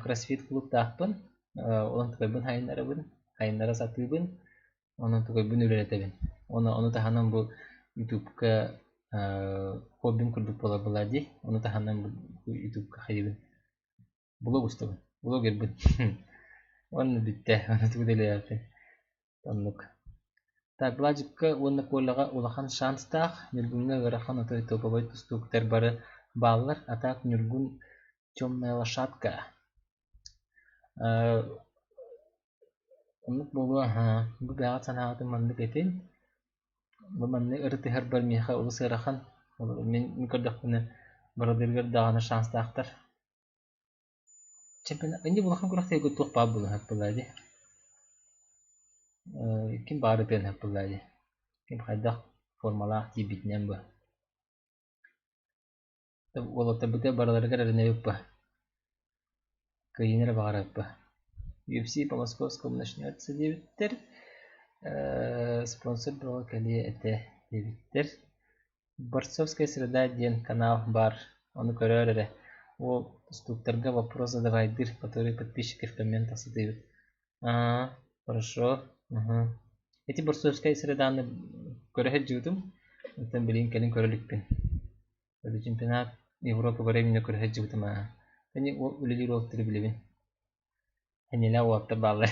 кроссфит клубтаахпын. Онон тукайбын хайыннарабын, хайыннара сатыыбын, онон тукайбын үлэлэтэбин. Уонна ону таһынан бу ютубка хоббим курдук буолар буолаа дии. Ону таһынан бу ютубка хайыыбын. Блог устабын, блогербын. Уонна бүттэ, аны тугу да үлэлээбэппин. Оннук. Так, Владикка уонна Коляҕа улахан шанстаах, Ньургуҥҥа ыарахан отой топовай тустууктар бары бааллар, а так Ньургун темная лошадка. Оннук буолуо аһаа, бу бэйэҕит санааҕытын маннык этин. Бу маннык ырытыһарбар миэхэ олус ыарахан. Мин көрдөхпүнэ барыларыгар даҕаны шанстаахтар. Чемпионат инньэ улахан күрэхтэһиигэ туох баар буолан буоллаа дии. Ким баар ытыан сөп буоллаа дии. Ким хайдах формалаах тиийбитинэн бу. Уолаттарбытыгар барыларыгар эрэнэбит ба. Кыайыыны эрэ баҕарабыт ба. UFC по московскому начнется диэбиттэр. Спонсор бөҕө кэлиэ этэ диэбиттэр. Борцовская среда диэн канал баар, ону көрөөр эрэ. Уол тустууктарга вопрос задавайдыыр, который подписчики в комментах сытыйбыт. Аа, хорошо. Уһу. Ити Борцовская среданы көрө сылдьыбытым. Оттон билигин кэлин көрө иликпин. Чемпионат Европа көрө именно көрө сылдьыбытым аа. Ини уол үлэлиир уолаттары билэбин. Энньэлээх уолаттар бааллар.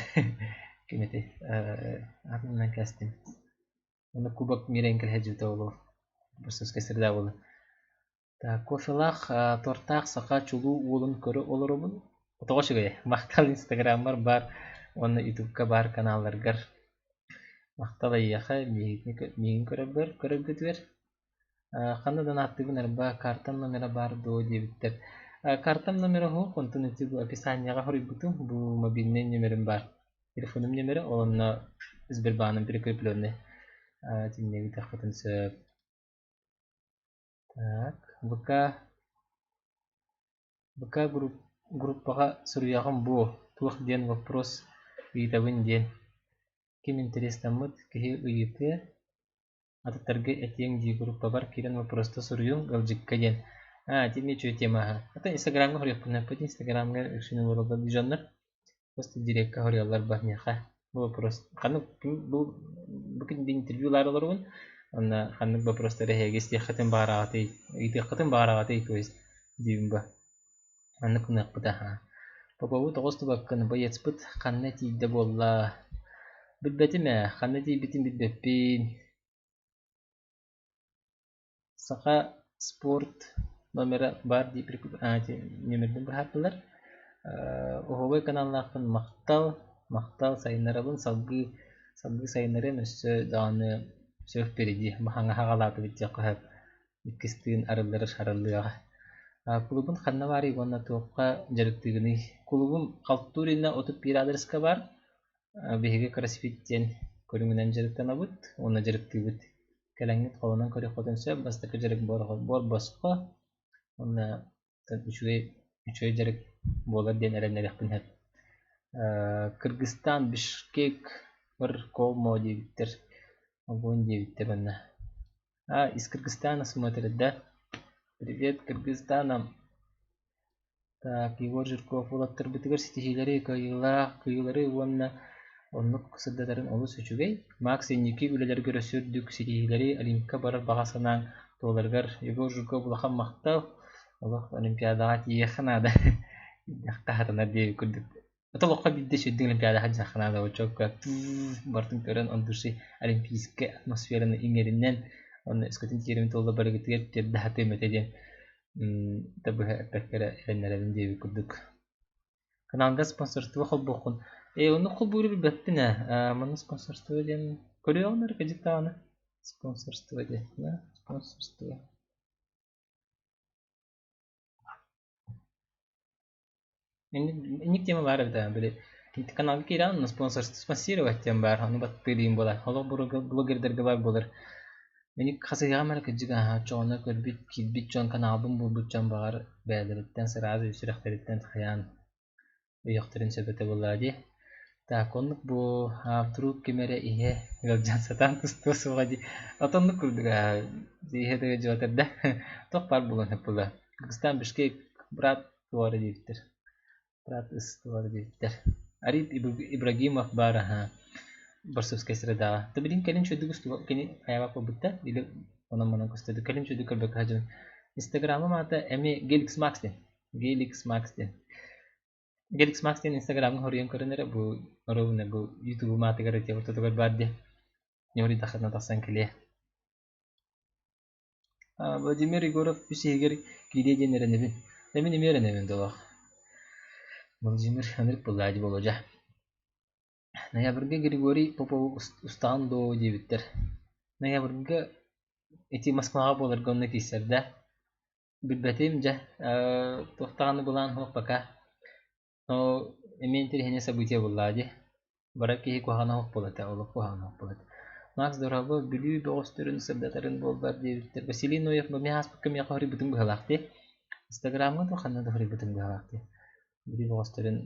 Ким этэй? Аатынан кээстим. Уонна кубок мира кэлэ сылдьыбыта буолуо. Борцовская среда буолла. Так, кофелаах, тортаах саха чулуу уолун көрө олоробун. Тоҕо үчүгэйэ. Махтал инстаграммар баар уонна ютубка баар каналларгар. Махтал эйиэхэ, миигин көрөргөр, көрөргүтүгэр. Ханна да ааттыыбын арба картам номера баар дуо диэбиттэр. Картам номера уһук, онтон ити бу описаниеҕа хоруйбутум, бу мобильнай нүөмэрим баар. Телефонум нүөмэрэ, ол онно Сбербааным прикрепленный. Итиннигитэххитин сөп. Так, ВК ВК группаҕа суруйаҕын буо, туох диэн вопрос ыйытабын диэн. Ким интерестаммыт киһи ыйытыа Атыттарга этиэҥ дии группабар киирэн вопроста суруйуҥ ыалдьыкка диэн. Аа, ити эмиэ үчүгэй тема аһа. Ата инстаграмҥа хоруйуохпун эппит инстаграмҥа үксүн олороллор дии дьоннор. Просто дирекка хоруйаллар ба миэхэ. Бу вопрос ханнык бу бу күн интервью ылаары олоробун. Онно ханнык вопростары эһиги истиэххитин баҕараҕытый, ыйытыаххытын баҕараҕытый, то есть диибин ба. Маннык гыныахпыт аһа. Попову тоҕо устубаккын, боецпыт ханна тиийдэ буолла? Билбэтим ээ, ханна тиийбитин билбэппин. Саха спорт номера баар дии нүөмэрбин быһаардылар. Оһуобай каналлаахпын махтал, махтал сайыннарабын салгыы салгыы сайыннарыам өссө даҕаны все впереди хаҥаһа аҕалаатыбыт диэххэ сөп. Иккис тыын арыллар арыллыаҕа. Кулубун ханна баарый уонна туохха дьарыктыыгыный? Кулубум Халтурина 31 аадырыска баар. Биһиги кроссфит диэн көрүҥүнэн дьарыктанабыт уонна дьарыктыыбыт. Кэлэҥҥит холонон көрүөххүтүн сөп. Бастакы дьарык буор босхо уонна үчүгэй үчүгэй дьарык буолар диэн эрэннэриэхпин сөп. Кыргызстан, Бишкек, Колмо диэбиттэр, Огонь диэбиттэр уонна А, из Кыргызстана смотрят, да? Привет Кыргызстанам! Так, Егор Жирков уолаттарбытыгар ситиһиилэри, кыайыылаах кыайыылары уонна оннук сырдатарын олус үчүгэй. Макс инники үлэлэргэр өссө үрдүк ситиһиилэри, Олимпка барар баҕа санааҥ туоларыгар Егор Жирков улахан махтал. Олох Олимпиадаҕа тиийиэххэ наада. Тиийдэххэ сатанар диэбит курдук. Это олоххо биирдэ сүрдүк Олимпиадаҕа сылдьыахха наада оччокко барытын көрөн от души олимпийскай атмосфераны иҥэринэн. Онно өскөтүн тиэрим туолла барыгытыгар тиэрдэ сатыам этэ диэн табыһа эппэккэ эрэ эрэннэрэбин диэбит курдук. Каналга спонсорство холбуоххун. Ээ, оннук холбууру билбэппин ээ. Манна спонсорство диэн көрүөҕүн эрэ кэдьик даҕаны. Спонсорство диэн. Да, спонсорство. Инник тема баар эбит били каналга киирэҕин онно спонсорство диэн баар ону баттыыр диэн буолар олох блогердарга баар буолар Инник хасыһыаҕым эрэ кырдьык аһаа оччоҕуна көрбүт киирбит дьон каналбын булбут дьон баҕар бэйэлэриттэн сразу сүрэхтэриттэн хайаан өйөхтөрүн сөп этэ буоллаҕа дии. Так оннук бу вдруг ким эрэ иһэ ыалдьан сатаан тустуо суоҕа дии. Отоннук курдук иһэ да ыалдьыбатар да туох баар буолуон сөп буолла. Кыргызстан Бишкек брат туора диэбиттэр. Брат ыс туора диэбиттэр. Ариф Ибрагимов баар аһа Борсовскай средаҕа. Та билин кэлин чөдүк устуба кини хайаба буолбут или онон манан көстөдү кэлин чөдүк көрбөккө сылдьабын. Инстаграмым аата эмиэ Gelix Max диэн. Gelix Max диэн. Gelix Max диэн Инстаграмҥа хоруйан көрөн эрэ бу оруобуна бу Ютубум аатыгар ити ортотугар баар диэн. Ньуруйдаххытына тахсан кэлиэ. Владимир Егоров үс иһигэр киириэ диэн эрэнэбин. Мин эмиэ эрэнэбин долох. Владимир Андрей Пыллади Володя. Ноябрьга Григорий Попову устаҕын дуо диэбиттэр. Ноябрьга ити Москваҕа буоларга онно киирсэр да. Билбэтим дьэ, туох даҕаны былаан суох пока. Но эмиэ интэриэһинэй событие буоллаҕа дии. Барар киһи куһаҕана суох буолуо этэ, олох куһаҕана суох буолуо этэ. Макс дорообо, Бүлүү бөҕөстөрүн сырдатарын буолбар диэбиттэр. Василий Ноев бу мин ааспыкка миэхэ хоруйбутун быһыылаах дии. Инстаграмҥа дуу ханна да хоруйбутун быһыылаах дии. Бүлүү бөҕөстөрүн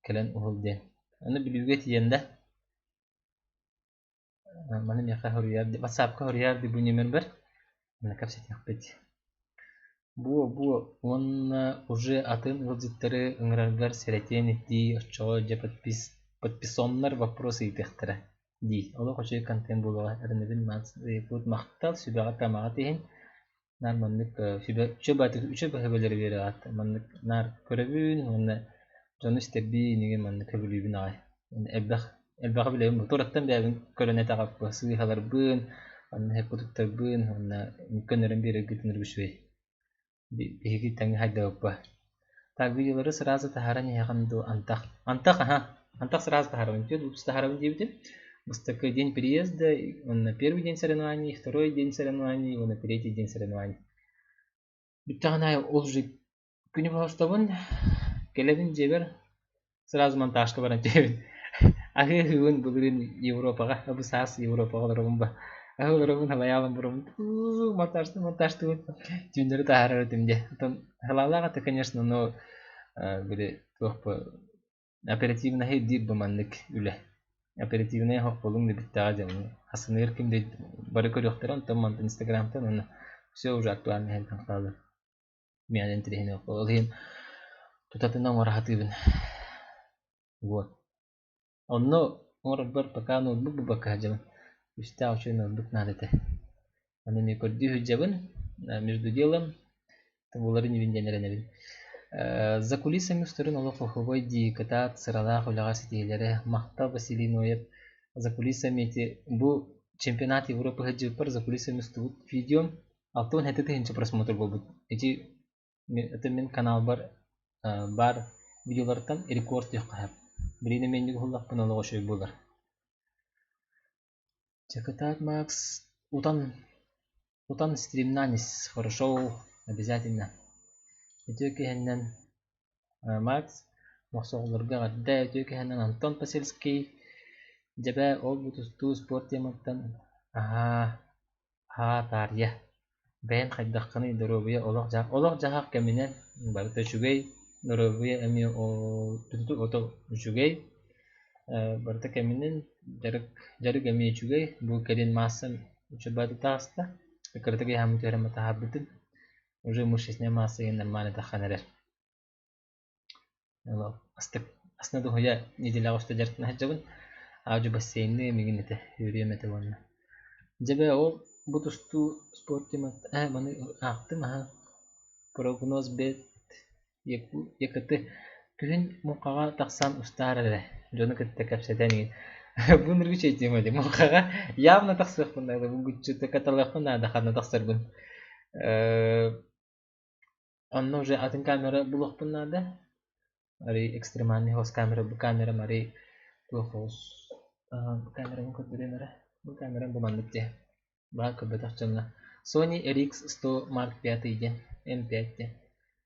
кэлэн уһул диэн. Аны Бүлүүгэ тиийэн да маны миэхэ хоруйаар ватсапка хоруйаар дии бу нүөмэрбэр манна кэпсэтиэхпит. Буо-буо уонна уже атын ыалдьыттары ыҥыраргар сэрэтиэн этии оччоҕо дьэ подписоннар вопрос ыйытыахтара дии. Олох үчүгэй контент буолуоҕа эрэнэбин Якут махтал сүбэҕит-амаҕыт иһин наар маннык сүбэ үчүгэй баһыбалары биэрэҕит маннык наар көрөбүн уонна дьону истэрбин инигин маннык сөбүлүүбүн аҕай элбэх элбэҕи билэбин туораттан бэйэбин көрөн этэҕэппин сыыһаларбын онно сөпкө туттарбын уонна көннөрөн биэрэргитин үчүгэй биһиги тэҥҥэ хайдабыппа так видеолары сразу таһааран иһэҕин дуу антах антах аха антах сразу таһаарабын түөрт выпуск таһаарабын диэбитим бастакы день приезда уонна первый день соревнований второй день соревнований уонна третий день соревнований бүттэҕин аайы ол уже күнү бостобун кэлэбин дьиэбэр сразу монтажка баран түһэбин аһыы аһыыбын былырыын Европаҕа бу саас Европаҕа олоробун ба аһыы олоробун халайаалан барабын монтажтыы монтажтыыбын түүннэри таһаарар этим диэ оттон халаалаах этэ конечно но били туох бу оперативноһы ирдиир бу маннык үлэ оперативнай оһох буолуҥ да бүттэҕэ дьэ хасыныгар ким да бары көрүөхтэрэ онтон мантан инстаграмтан уонна все уже актуальный хайдан хаалар миэнэ интэриэһинэй ол иһин тутатына оҥоро сатыыбын вот онно оҥорорбор пока ноутбук булбакка сылдьабын үстээх үчүгэй ноутбук наада этэ ону эмиэ көрдүү сылдьабын между делом булар инибин диэн эрэнэбин за кулисами устарын олох оһуобай дии кытаат сыралаах үлэҕэ ситиһиилэрэ махтал Василий Ноев за кулисами ити бу чемпионат Европы сылдьыбыппар за кулисами устубут видеом 67 тыһыынча просмотр буолбут. Ити это мин каналбар баар видеолартан рекорд диэххэ сөп. Билигин эмиэ уһуллахпына олох үчүгэй буолар. Чакытаат Макс утан утан стримнанис хорошо обязательно. Үтүө киһиннэн Макс мохсоҕолорго эҕэрдэ үтүө киһинэн Антон Посельский дьэбэ ол бу тустуу спорт тематтан аһаа Аһаа, таарыйа, бэйэҥ хайдаххыный доруобуйа олох-дьаһах олох-дьаһах кэминэн барыта үчүгэй, доруобуйа эмиэ ото үчүгэй, барыта кэминэн дьарык дьарык эмиэ үчүгэй, бу кэлин маассам үчүгэйдик таҕыста, кыратык ыйааһыммын түһэрэн таһаарбытым, уже мышечная масса игин нормально таххан эрэр. Астык астына дуһуйа нэдиэлэҕэ устата дьарыктана сылдьабын. Аадьу бассейныы миигин этэ үөрүөм этэ уонна. Дьэбэ ол бу тустуу спорт темата ээ маны аахтым аһа прогноз бет ЯКТ күһүн муҥхаҕа тахсан устаар эрэ дьону кытта кэпсэтэн игин. Бу ныргыччы тема дии. Муҥхаҕа явно тахсыахпын наада, булгуччу каталыахпын наада ханна тахсарбын. Онно уже атын камера булуохпун наада. Арый экстремальный хос камера, бу камерам арый туох хос бу камерабын көрдөрүөм эрэ. Бу камерам бу маннык дии. Баар көрбөтөх дьоҥҥо. Sony RX100 Mark V диэн, M5 диэн.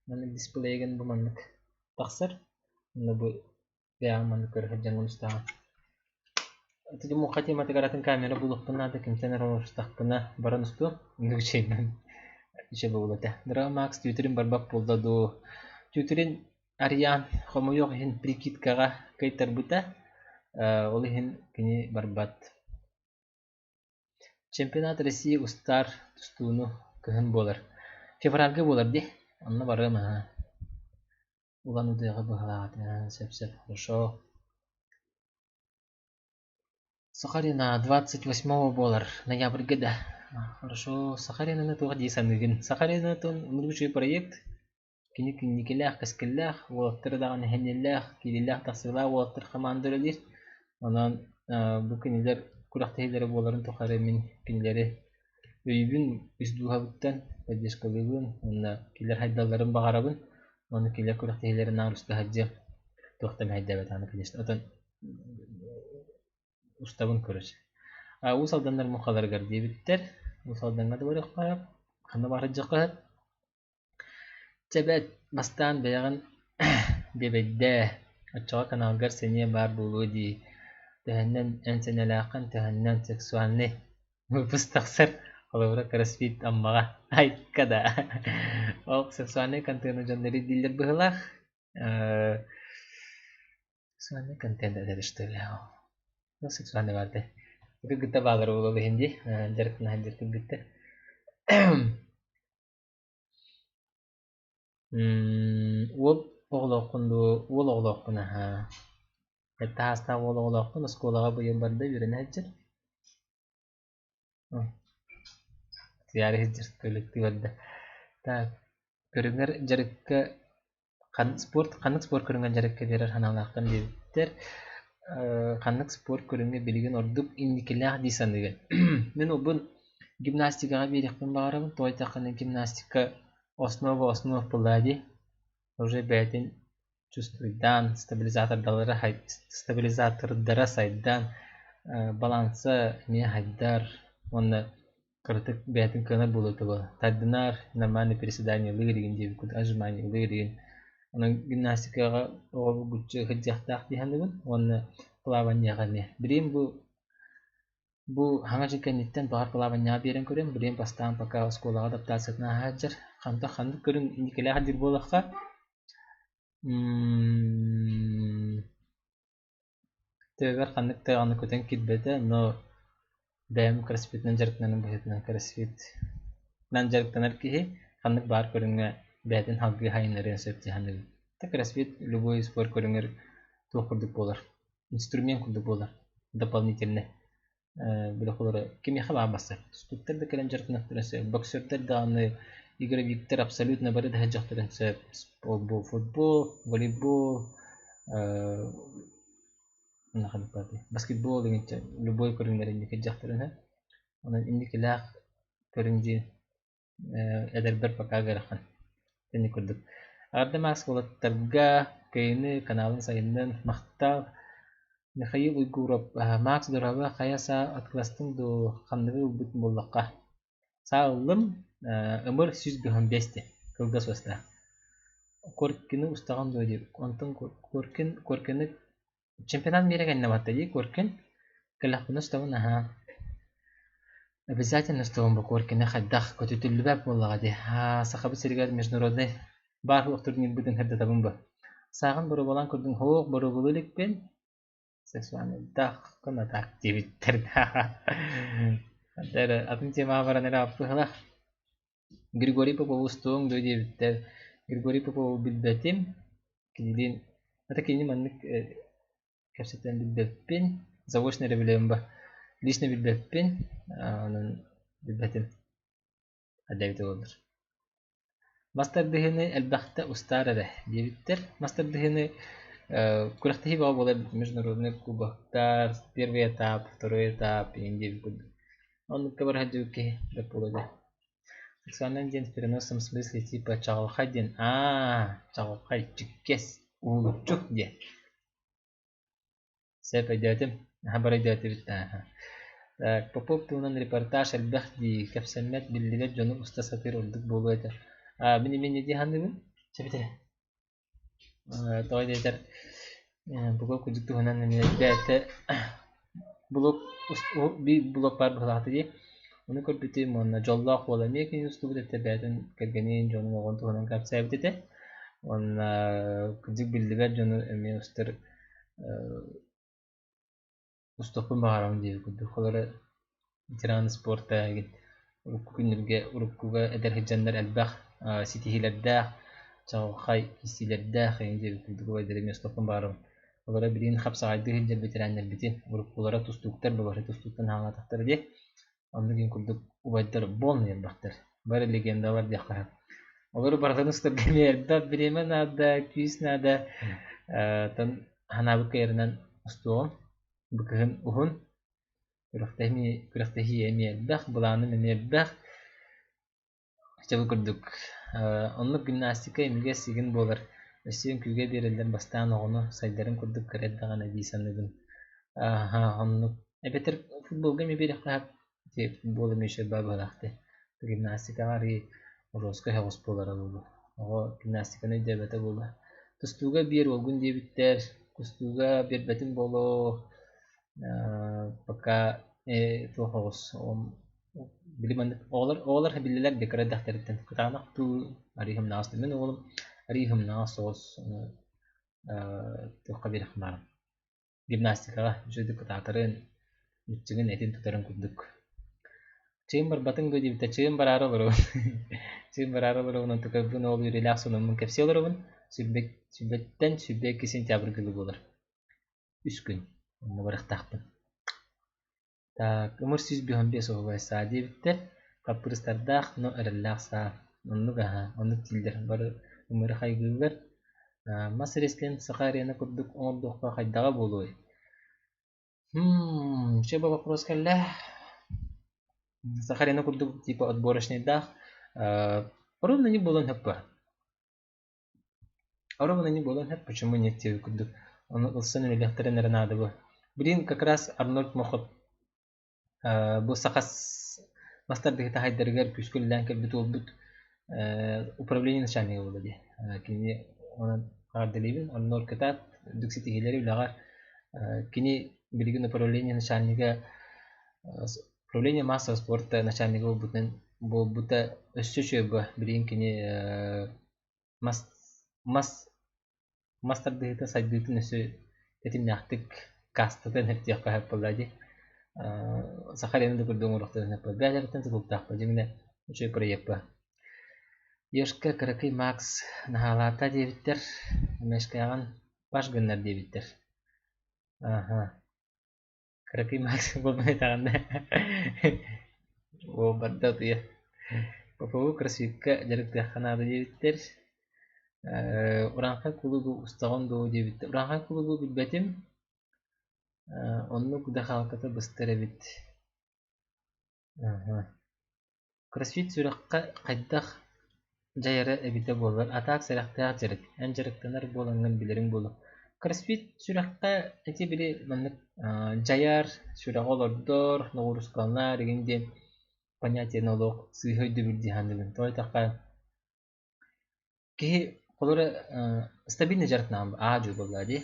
Маннык дисплейгин бу маннык тахсар. Онно бу бэйэҕин маннык көрө сылдьан устаҕын. Ити муҥха тематыгар атын камера булуохпун наада, кимтэн эрэ оҥорустахпына баран устуом. Үчүгэйбин үчүгэй буолуо этэ. Дорога Макс Твиттерин барбат буолла дуу. Твиттерин Ариан хомойуох иһин прикидкаҕа кыайтарбыта. Ол иһин кини барбат. Чемпионат России устар тустууну кыһын буолар. Февральга буолар дии. Онно барыам аһа. Улан-Удэҕэ быһалаах этэ. Сөп-сөп. Хорошо. Сахарина 28 буолар. Ноябрьга да. Хорошо. Сахаринаны туох дии саныыгын? Сахарина лучший проект. Кини инникилээх, кэскиллээх, уолаттары даҕаны сэниэлээх, киириилээх-тахсыылаах уолаттар хамаанда үлэлиир. Онон бу кинилэр күрэхтэһиилэрэ буоларын тухары мин кинилэри өйүүбүн, ис дууһабыттан поддержкалыыбын уонна кинилэр сайдалларын баҕарабын. Уонна кинилэр күрэхтэһиилэрин наар уста сылдьыам. Туох да мэһэйдээбэт аны, конечно. Отон устабын короче. А Уус Алданнар муҥхаларыгар диэбиттэр. Уус Алдаҥҥа да барыахха сөп, ханна баҕарар дьиэххэ сөп. Чэ бэт, бастаан бэйэҕин биэбэйдээ, оччоҕо каналгар сэниэ баар буолуо дии, төһөннөн эн сэнэлээххин, төһөннөн сексуальнай выпуск тахсар, холобура кроссфит Аммаҕа, айка да ол сексуальнай контены дьоннор ирдииллэр быһыылаах Сексуальный контент это что ли? Ну, сексуальный баар Кыргытта баалар буолуо иһин дии, дьарыктана сылдьар кыргыттар. Уол оҕолооххун дуу, уол оҕолоохпун аһаа. Сэттэ саастаах уол оҕолоохпун, оскуолаҕа быйыл барда үөрэнэ сылдьар. Тиийээри сылдьар туалеттыы барда. Так, көрүҥэр дьарыкка спорт ханнык спорт көрүҥэр дьарыкка биэрэр санаалаахтан диэбиттэр. Ханнык спорт көрүҥэ билигин ордук инникилээх дии саныыгын? Мин уолбун гимнастикаҕа биэриэхпин баҕарабын. Тоҕо диэтэххинэ гимнастика основа основ буоллаҕа дии. Уже бэйэтин чувствуйдаан, стабилизатордара стабилизатордара сайдан, баланса эмиэ сайдар уонна кыратык бэйэтин кыанар буолуо этэ тардынар, нормальный приседаниелыыр игин диэбит курдук, отжиманиелыыр игин. Онон гимнастикаҕа оҕо булгуччу сылдьыахтаах дии саныыбын уонна плаванияҕа эмиэ. Билигин бу хаҥа дьыл кэнниттэн баҕар плаванияҕа биэрэн көрүөм, билигин бастаан пока оскуолаҕа адаптациятын ааһа сылдьар. Хантан ханнык көрүҥ инникилээх диир буоллахха, Төбөбөр ханнык даҕаны көтөн киирбэтэ, но бэйэм кроссфитынан дьарыктанарым быһыытынан кроссфитынан дьарыктанар киһи ханнык баар көрүҥҥэ бэйэтин салгыы сайыннарыан сөп дии саныыбын. Кроссфит любой спорт көрүҥэр туох курдук буолар, инструмент курдук буолар дополнительный. Били холоро кимиэхэ баар барсар. Тустууктар да кэлэн дьарыктаныахтарын сөп, боксердар даҕаны, игровиктар абсолютно бары да сылдьыахтарын сөп. Футбол, волейбол, баскетбол деген любой көрүҥнэр инники дьахтарын сөп. Онон инникилээх көрүҥ диэн эдэрбэр пока ыарахан. Итинник курдук. Ардым аас уолаттарга кыайыыны каналын сайыннын махтал. Михаил Уйгуров Макс дорообо хайа саа атыыластыҥ дуу ханныгы ылбыт буоллахха Саа ыллым ымыр 155 диэн кылгас уостаах. Коркины устаҕын дуо диир. Онтон Коркин Коркины Чемпионат мира кэннэ барда дии Коркин. Кэлэхпинэ устабын аһаа. Обязательно устабын бу Коркины хайдах көтүтүллүбэт буоллаҕа дии. Аа, Сахабыт сиригэр международный баар суох турнирбытын сырдатабын бу. Сааҕын боруобалаан көрдүҥ һуох боруобалыы иликпин. Сексуальныйдаах так диэбиттэр. Эрэ атын темаҕа баран эрэ быһыылаах. Григорий Попову устуоҥ дуо диэбиттэр. Григорий Попову билбэтим. Кинилиин это кинини маннык кэпсэтэн билбэппин. Заочно эрэ билэбин ба. Лично билбэппин. Онон билбэтим. Эбит буоллар. Мас тардыһыыны элбэхтэ устаар эрэ диэбиттэр. Мас тардыһыыны Күрэхтэһии бөҕө буолар международный кубоктар, первый этап, второй этап иһин диэбит курдук. Оннукка бара сылдьыбыт киһи да буолуо этэ. Сексуальнай диэн в переносном смысле типа чаҕылхай диэн аа чаҕылхай, чиккэс, уһулуччу диэн. Сөп өйдөөтүм, аһа бары өйдөөтүбүт аа. Так, Попов туһунан репортаж элбэх дии, кэпсэммэт, биллибэт дьону уста сатыыр ордук буолуо этэ. Аа, мин эмиэ дии саныыбын. Сөп этэ. Тоҕо диэтэр, Попов кырдьык туһунан эмиэ бэйэтэ блог биир блог баар быһыылаах дии. Ону көрбүтүм уонна дьоллоох уол эмиэ кини устубут этэ, бэйэтин кэргэнин, дьонун, оҕотун туһунан кэпсээбит этэ. Уонна кырдьык биллибэт дьону эмиэ устар устуохпун баҕарабын диэбит курдук. Холобура, ветеран спорта эҥин урукку күннэргэ уруккуга эдэр сылдьаннар элбэх ситиһиилэрдээх, чаҕылхай истиилэрдээх эҥин диэбит курдук убайдары эмиэ устуохпун баҕарабын. Олоро билигин хапсаҕайдыы сылдьар ветераннарбытын уруккулара тустууктар бары тустууктан хаалаатахтара дии. Оннук иһин курдук убайдар буолан элбэхтэр. Бары легендалар диэххэ сөп. Олору барытын устарга эмиэ элбэх бириэмэ наада, күүс наада. Оттон санаабыт кыайарынан устуоҕум. Бу кыһын уһун, күрэхтэһии эмиэ элбэх, былааным эмиэ элбэх. Чэ бу курдук оннук гимнастика имигэс игин буолар. Өссө үҥкүүгэ биэрэллэр бастаан оҕону сайдарын курдук кыра эрдэҕинэ дии саныыбын. Ааһа оннук. Эбэтэр футболга эмиэ биэриэххэ сөп. Ити футбол эмиэ үчүгэй баа быһыылаах дии. Гимнастикаҕа арыый жестко соҕус буолара буолуо. Оҕо гимнастиканы өйдөөбөтө буолуо. Тустууга биэр уолгун диэбиттэр, тустууга биэрбэтим буолуо. Пока туох оҕус били маннык оҕолор оҕолор биллилэр да кыра эрдэхтэриттэн кытаанах дуу арыый ымнаҕас дуу мин уолум арыый ымнаҕас соҕус туохха биэриэххэ баарым гимнастикаҕа үчүгэйдик кытаатарын мүччүгүн этин тутарын курдук чыын барбатыҥ дуо диэбитэ чыын бараары олоробун чыын бараары олоробун онтукайбын ол үөрүүлээх сонуммун кэпсии олоробун сүүрбэттэн 22 сентябрь дылы буолар үс күн онно барыахтаахпын. Так, ымыр 155 оһуобай саа диэбиттэр, хаппырыыстардаах, но эрэллээх саа. Оннук аһа, оннук дииллэр, бары ымыры хайгыыллар. Мас рестлинг Саха арена курдук оҥордоххо хайдаҕа буолуой? Чэ, бу вопрос кэллэ. Саха арена курдук типа отборочнайдаах. Ровно не буолуон сөп Ровно не буолуон сөп, почему нет диэбит курдук. Ону ылсан үлэлиэхтэрин эрэ наада буо. Билигин как раз Арнольд Мохов бу саха мастардыһыта хайдарыгар күүскэ үлэлээн кэлбит уолбут управление начальнига буолла дии. Кинини онон эҕэрдэлиибин. Арнольд кытаат, үрдүк ситиһиилэри үлэҕэ. Кини билигин управление начальнига управление массового спорта начальнига буолбутунан буолбута өссө үчүгэй буо. Билигин кини мас мас мас тардыһыыта сайдыытын өссө тэтимнээхтик каастатыан сөп диэххэ сөп буолла дии. Саха арены да курдук оҥоруохтарын сөп буолла. Бэйэлэриттэн тутулуктаахпа дьиҥинэ үчүгэй проект ба. Ешка кыракый Макс наһаалаата диэбиттэр, Мешкаҕын паш гыннар диэбиттэр. Аха. Кыракый Макс буолбун этэҕинэ уол барда утуйа. Попову кроссфикка дьарыктыахха наада диэбиттэр. Урааҥхай кулугу устаҕын дуо диэбиттэр. Урааҥхай кулугу билбэтим. Оннук да хаалката быстар эбит. Кроссфит сүрэххэ хайдах дьайара эбитэ буоллар, атаак сэрэхтээх дьарык, эн дьарыктанар буолаҥҥын билэриҥ буолуо. Кроссфит сүрэххэ ити били маннык дьайар, сүрэҕи олордор, ноҕуруускаланар игин диэн понятиены олох сыыһа өйдөбүл дии саныыбын. Тоҕо диэтэххэ киһи холобура стабильный дьарыктанаҕын аа-дьуо буоллаҕа дии.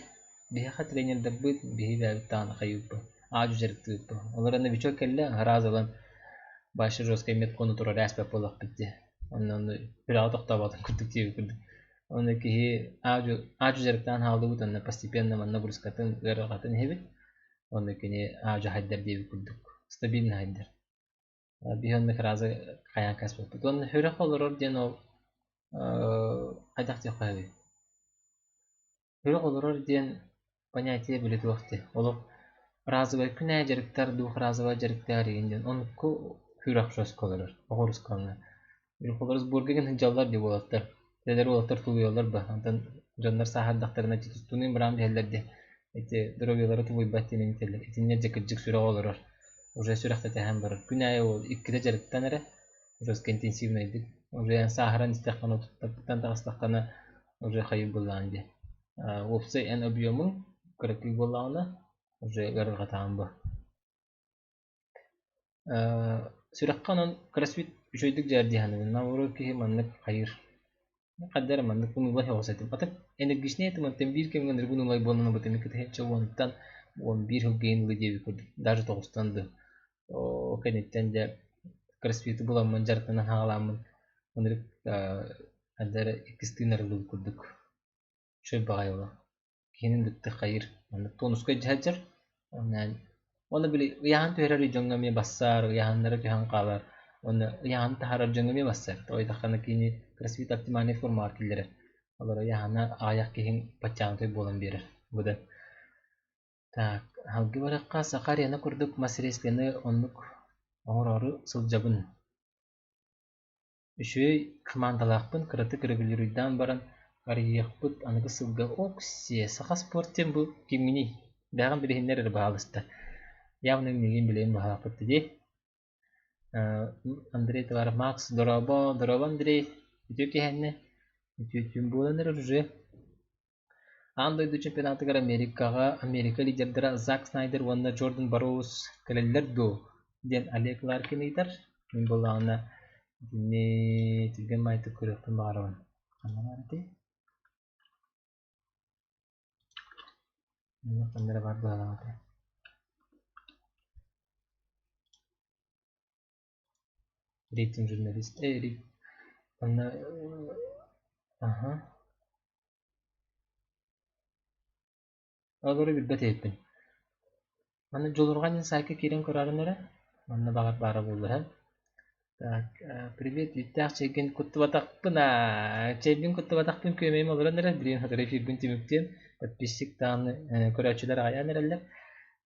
Биһиэхэ тренердэрбит биһиги бэйэбит даҕаны хайыыбыт аа-дьуо дьарыктыыбыт. Олор новичок кэллэ сразу ылан вообще жесткай меткону турар ааспат буоллахпыт дии. Онно онно сүрэҕэ тохтооботун курдук диэбит курдук. Онно киһи аа-дьуо аа-дьуо дьарыктаан хааллыбыт онно постепенно манна нагрузкатын ыарырҕатын иһэбит. Онно кини аа-дьуо хайдар диэбит курдук стабильно хайдар. Биһи онно фраза хайаан кээспэппит. Уонна сүрэх олорор диэн ол хайдах диэххэ сөбүй? Сүрэх олорор диэн понятие били туох дии. Олох разовай күн аайы дьарыктар дуу, разовай дьарыктаар игин диэн. Оннукку сүрэх жестко олорор. Оҕуруска онно. Холобур сборга игин сылдьаллар дии уолаттар. Эдэр уолаттар тулуйаллар ба. Онтон Дьоннор сааһырдахтарына ити тустууну быраан биһэллэр дии. Ити доруобуйалара тулуйбат диэн этэллэр. Итиннэ дьэ кырдьык сүрэх олорор. Уже сүрэхтэтиһэн барар. Күн аайы ол иккитэ дьарыктан эрэ жестко интенсивнэйдик. Уже эн сааһыран истэххинэ отуттан таҕыстаххына уже хайыр буоллаҕын дии. Уопсай эн объемуҥ кыракый буоллаҕына уже ыарырҕатаҕын бу. Сүрэххэ онон кроссфит үчүгэйдик дьайар дии саныыбын. Наоборот киһи маннык хайыыр. Хайда эрэ маннык унулай оҕус этим. Атын энергичнэй этим онтон биир кэмҥэ ынырык унулай буолан ылбытым икки уонтан 11 сылгыйын ылыы диэбит курдук. Даже тоҕустан да. Оо кэнниттэн дьэ кроссфиты буламмын дьарыктанан хаалааммын ынырык хайда эрэ иккис тыынар ылыы курдук. Үчүгэй баҕайы олох. Киһини ынырыктык хайыыр. Маннык тонуска илдьэ сылдьар. Уонна били ыйааһын түһэрэр дьоҥҥо эмиэ бассаар, ыйааһыннара түһэн хаалар. Уонна ыйааһын таһаарар дьоҥҥо эмиэ бассар. Тоҕо диэтэххинэ кини кроссфит оптимальнай формаҕа киллэрэр. Олор ыйааһына аҕыйах киһиҥ подтянутый буолан биэрэр. Быдан. Так, аһылгы барыахха Саха арена курдук мас рестлины оннук оҥороору сылдьабын. Үчүгэй хамаандалаахпын, кыратык регулируйдаан баран арыйыахпыт аныгы сылга ок-сиэ, саха спорт диэн бу кимҥиний? Бэйэҕин билиһиннэр эрэ баһаалыста. Явно миигин билэбин баһаалаппыт дии. Андрей товарищ Макс, дорообо, дорообо Андрей, үтүө киэһэннэ, үтүө түүн буолан эрэр уже. Аан дойду чемпионатыгар Америкаҕа Америка лидердара Зак Снайдер уонна Джордан Барроуз кэлэллэр дуо? диэн Олег Ларкин ыйытар. Мин буоллаҕына итини түргэн баҕайытык көрүөхпүн баҕарабын. Ханна баар этэй? Манна ханна эрэ баар быһыылаах этэ. Рейтинг журналист. Манна аха Олору билбэт эбиппин. Манна Дьулурҕан диэн саайка киирэн көрөөрүн эрэ. Манна баҕар баара буолуо Так, привет, үүттээх чэйгин куттубатахпын аа. Чэйбин куттубатахпын күөмэйим олорон эрэр. Билигин сотору эфирбин түмүктүөм. Подписчик даҕаны көрөөччүлэр аҕыйаан эрэллэр.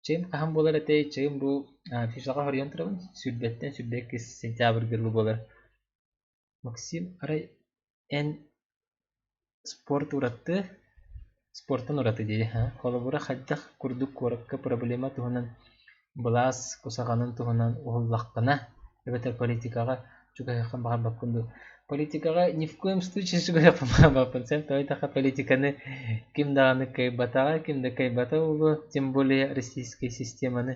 Чэйим хаһан буолар этэй? Чэйим бу фишаҕа хоруйан турабын. Сүүрбэттэн 22 сентябрьга дылы буолар. Максим, арай эн спорт ураты, спортан ураты дии, холобура хайдах курдук куоракка проблема туһунан былаас кусаҕанын туһунан уһуллаххына эбэтэр политикаҕа чугаһыаххын баҕарбаппын дуу? Политикаҕа ни в коем случае чугаһыахпын баҕарбаппын. Сен тоҕо диэтэххэ политиканы ким даҕаны кыайбатаҕа, ким да кыайбата буолуо, тем более российскай системаны.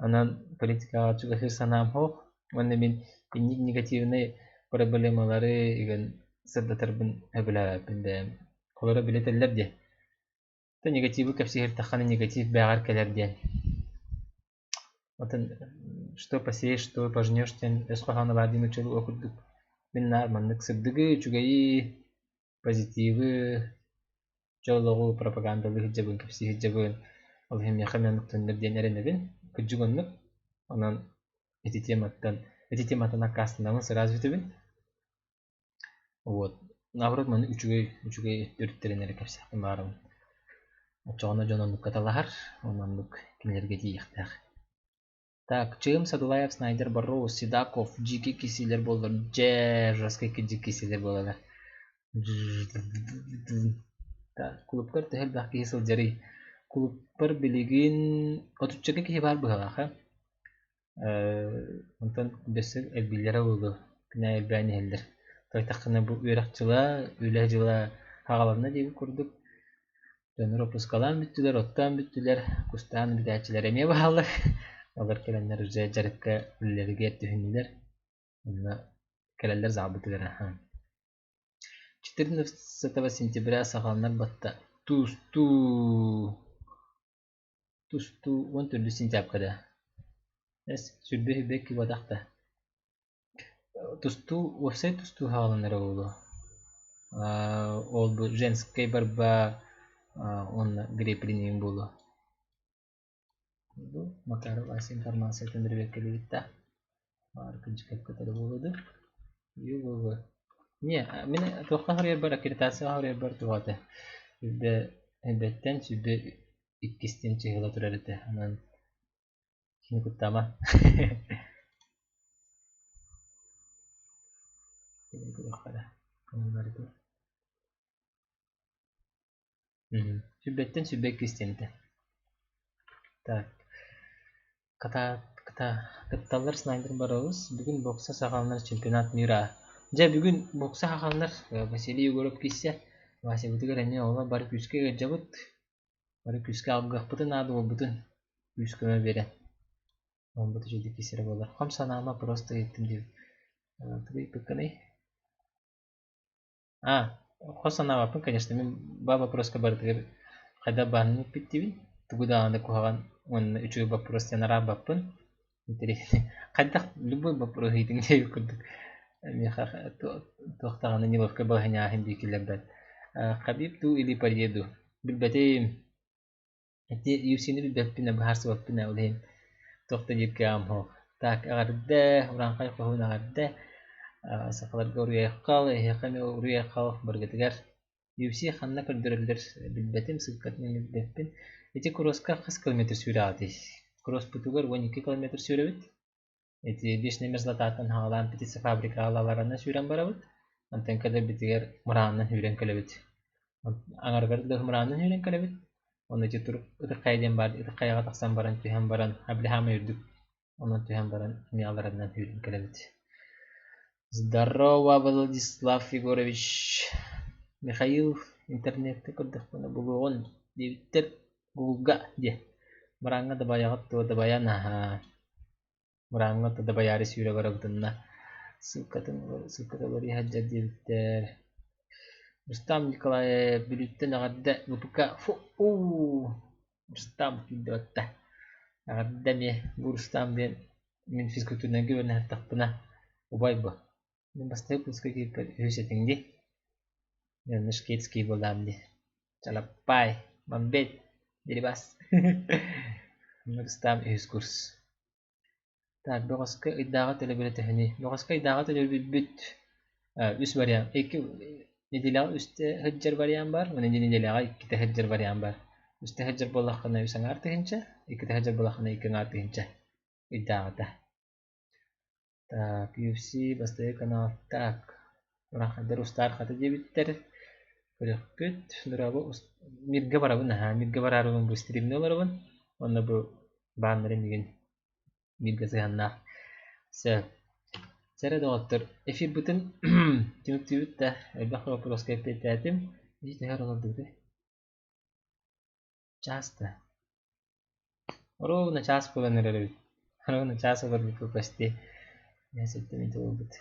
Онон политикаҕа чугаһыыр санаам суох. Уонна мин инник негативнай проблемалары игин сырдатарбын сөбүлээбэппин бэйэм. Холоро билэтэллэр диэ. Тэ негативы кэпсиһиртэххинэ негатив бээҕэр кэлэр диэн. Отон что посеешь, что пожнешь диэн өс хоһооно баар диэн учуол курдук. Мин наар маннык сырдыгы, үчүгэйи, позитивы, дьол олоҕу пропагандалыы сылдьабын, кэпсии сылдьабын. Ол иһин миэхэ эмиэ оннук төннөр диэн эрэнэбин. Кырдьык оннук. Онон ити тематтан ити тематтан аккаастанабын сразу этэбин. Вот. Наоборот маннык үчүгэй үчүгэй өрүттэрин эрэ кэпсиэхпин баҕарабын. Оччоҕуна дьон оннукка талаһар, уонна оннук кинилэргэ тиийиэхтээх. Так, Чыым, Садулаев, Снайдер, Барроуз, Седаков, дьиики кисиилэр буоллар, дьэ, жесткай дьиики кисиилэр буолаллар. Так, кулупкар төһө элбэх киһи сылдьарый? Кулуппар билигин отуччака киһи баар быһыылаах ээ. Онтон өссө элбииллэрэ буолуо, күнэ элбээн иһэллэр. Тойтаххына бу үөрэх дьыла, үлэ дьыла хаҕаланна диэбит курдук дьоннор опускалаан бүттүлэр, оттоон бүттүлэр, кустаан бүтээччилэр эмиэ бааллар. Олор кэлэннэр уже дьарыкка үлэлэригэр түһүннүлэр. Онно кэлэллэр заалбытыгар аха. 14 сентября саҕаланар батта тустуу Тустуу 14 сентябрьга да эс сүрбэ үһүбэ кыбатах да Тустуу уопсай тустуу хааланара буолуо ол бу женскай борьба уонна греплинг буолуо Бу Макаров Вася информациятын бэрэбиэркэлиибит да баар кырдьык көтөрө буолуо дуу Не, мин туохха хоруйарбар аккредитацияҕа хоруйарбар туох этэ сүрбэ эрдэттэн сүрбэ иккистэн чыһыла турар этэ онон кини куттаама Сүүрбэттэн 22 истиэнэтэ. Так, кыта, кыта, кытталлар Снайдер барабыз. Бүгүн бокса саҕаланар чемпионат мира. Дьэ, бүгүн бокса саҕаланар Василий Егоров киирсэ. Васябытыгар эмиэ оҕолор бары күүскэ ыалдьабыт. Бары күүскэ алгыахпытын наада буолбутун күүс көмө биэрэн. Буолбут үчүгэйдик киирсэрэ буоллар. Хом санаама просто ыйыттым диэбит. Тугу ыйыппыккыный? А, хос санаабаппын, конечно, мин ба вопроска барытыгар хайдах баанын ыппыттибин, тугу даҕаны куһаҕан уонна үчүгэй боппуруос диэн араабаппын. Интэриэһинэй. Хайдах любой боппуруос ыйытыҥ диэбит курдук миэхэ туох даҕаны неловкай балаһыанньаҕа дии киллэрбэт. Хабиб дуу или Порье дуу? Билбэтим. Ити UFC-ни билбэппин, быһаарсыбаппын ол иһин туох да диир кыаҕым суох. Так, эҕэрдэ, урааҥхай хоһуун эҕэрдэ. Сахаларга уруй-айхал, эһиэхэ эмиэ уруй-айхал барыгытыгар. UFC ханна көрдөрөллөр билбэтим, ссылкатын эмиэ билбэппин. Ити кроска хас километр сүүрэҕитий? Кроспутугар 12 километр сүүрэбит. Ити вечная мерзлотаттан саҕалаан птицефабрикаҕа лаларанан сүүрэн барабыт. Онтон кэлэрбитигэр мыраанынан сүүрэн кэлэбит. Аҥарыгар да мыраанынан сүүрэн кэлэбит. Онно ити турук Ытык Хайа диэн баар Ытык Хайаҕа тахсан баран түһэн баран Аблихамай үрдүк онон түһэн баран эмиэ аларанынан сүүрэн кэлэбит. Здорово, Владислав Егорович. Михаил интернетте көрдөхпүнэ булуоҕун диэбиттэр Гуглга диэ. Мырааҥҥа дабайаҕыт дуо дабайан аһаа. Мырааҥҥа да дабайаары сүүрэ барабытынна. Ссылкатын ссылката уларыйа сылдьар диэбиттэр. Рустам Николаев Бүлүүттэн эҕэрдэ ВПК фу уу Рустам киирдэ батта. Эҕэрдэ эмиэ бу Рустам диэн мин физкультурнайга үөрэнэ сырыттахпына убай бу. Мин бастакы курска киирбэр үһүс этиҥ дии. Мен шкетский буолаам дии. Чалаппай, мамбет, дерибас. Рустам үһүс курс. Так, бөҕөскө ыйдааҕы төлөбүрэ төһөнүй? Бөҕөскө ыйдааҕы төлөбүрбүт үс вариант. Икки нэдиэлэҕэ үстэ сылдьар вариант баар, уонна нэдиэлэҕэ иккитэ сылдьар вариант баар. Үстэ сылдьар буоллаххына үс аҥаар тыһыынча, иккитэ сылдьар буоллаххына икки аҥаар тыһыынча ыйдааҕыта. Так, UFC бастакы канал. Так, Урахайдар устаар хата диэбиттэр. Көрүөхпүт. Дорообо, Миргэ барабын аһаа. Миргэ бараарыбын бу стримҥэ олоробун. Онно бу бааннары мигин миргэ сыһыаннаах. Сөп. Сэрэ доҕоттор, эфирбытын түмүктүүбүт да, элбэх вопроска эппиэттээтим. Ити төһөр олордубутуй? Чаас да. Ровно чаас буолан эрэр эбит. Ровно чаас олорбуппут почти. Сэттэ мүнүүтэ буолбут.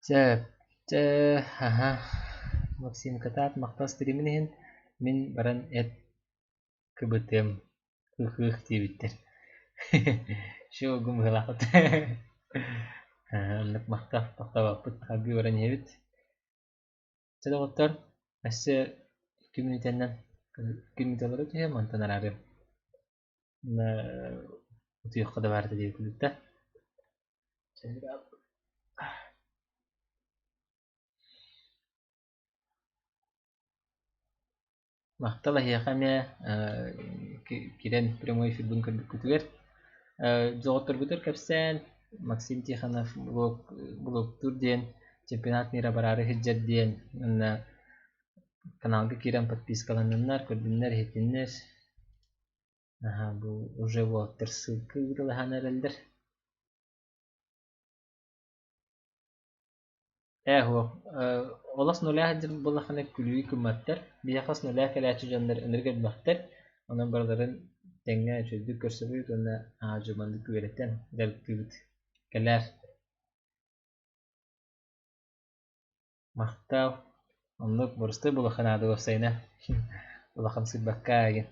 Сөп. Чэ, аһа. Максим кытаат махтал стримин иһин мин баран эт кыбытыам ых-ых диэбиттэр. Шоу быһыылаахпыт. Оннук махтал тохтообоппут салгыы баран иһэбит. Чэ доҕоттор, өссө икки мүнүүтэннэн икки мүнүүтэ олоро түһүөм, онтон араарыам. Утуйуохха да баарта диэбит курдук да. Махтал эһиэхэ эмиэ киирэн прямой эфирбин көрбүккүтүгэр. Доҕотторгутугар кэпсээн, Максим Тихонов блог, блогтуур диэн, чемпионат мира бараары сылдьар диэн уонна каналга киирэн подпискаланныннар, көрдүннэр, иһиттиннэр. Аһа, бу уже уолаттар ссылка ыыталаһан эрэллэр. Ээ суох, олох нуля сылдьар буоллаххына күлүү гымматтар, биһиэхэ нуля кэлээччи дьоннор ынырык элбэхтэр, онон барыларын тэҥҥэ үчүгэйдик көрсөбүт уонна аа-дьуо маннык үөрэтэн дьарыктыыбыт. Кэлээр. Махтал. Оннук боростуой буолуохха наада уопсайынан. Улахамсыйбакка игин.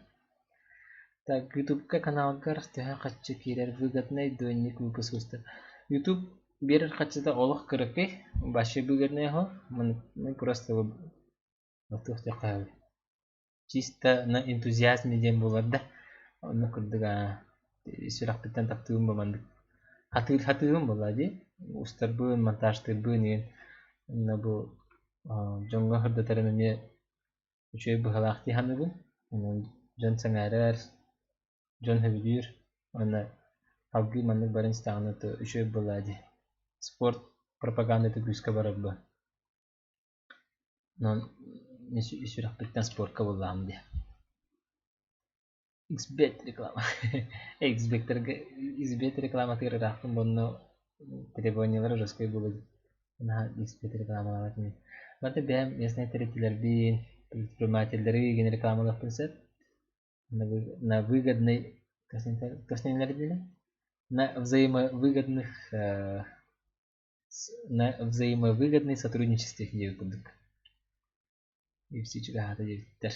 Так, Ютубка каналгар төһө харчы киирэр выгодный двойник выпуск устар. Ютуб биэрэр харчыта олох кыракый, вообще выгодный оһо. Мы просто туох диэххэ чисто на энтузиазме диэн буолар да. Онно курдук сүрэхпиттэн таптыыбын бу маннык. Хатыыр хатыыбын буолла дии. Устарбын, монтажтыырбын игин. Онно бу дьоҥҥо сырдатарым эмиэ үчүгэй быһыылаах дии саныыбын. Онон дьон сэҥээрэр, дьон сөбүлүүр уонна салгыы маннык баран истэҕинэ то үчүгэй буоллаа дии. Спорт пропагандата күүскэ барар буо. Онон Мин сүрэхпиттэн спорка буоллаҕым дии. Xbet реклама. Xbetтергэ Xbet рекламатыгар ыраахпын буонна требованиелара жесткай буолуо дии. Наһаа Xbet рекламалаабат ини. Барыта бэйэм местнай тэрилтэлэрбин, предпринимателлэри гин рекламалыахпын сөп. На выгодной на взаимовыгодных на взаимовыгодной сотрудничестве диэбит курдук. UFC чугаһаата диэбиттэр.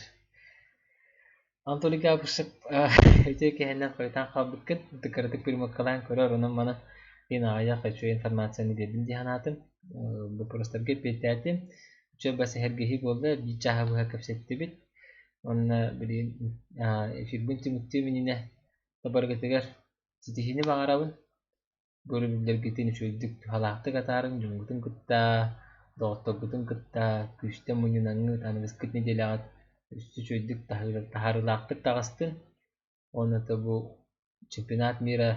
Анатолий Габышев үтүө киһинэн хойутаан хаалбыккын, кыратык перемоткалаан көрөр, онон маны иин аҕыйах үчүгэй информацияны биэрдим дии санаатым. Боппуруостарга эппиэттээтим. Үчүгэй бас эһэргэһии буолла, биир чааһы быһа кэпсэттибит. Уонна билигин эфирбин түмүктүөм иннинэ барыгытыгар ситиһиини баҕарабын. Көрөбүллэргитин үчүгэйдик туһалаахтык атаарыҥ, дьоҥҥутун кытта, доҕотторгутун кытта күүстэ мунньунаҥҥыт, аныгыскыт нэдиэлэҕит өссө үчүгэйдик таһаарыылаахтык таҕыстын. Уонна то бу чемпионат мира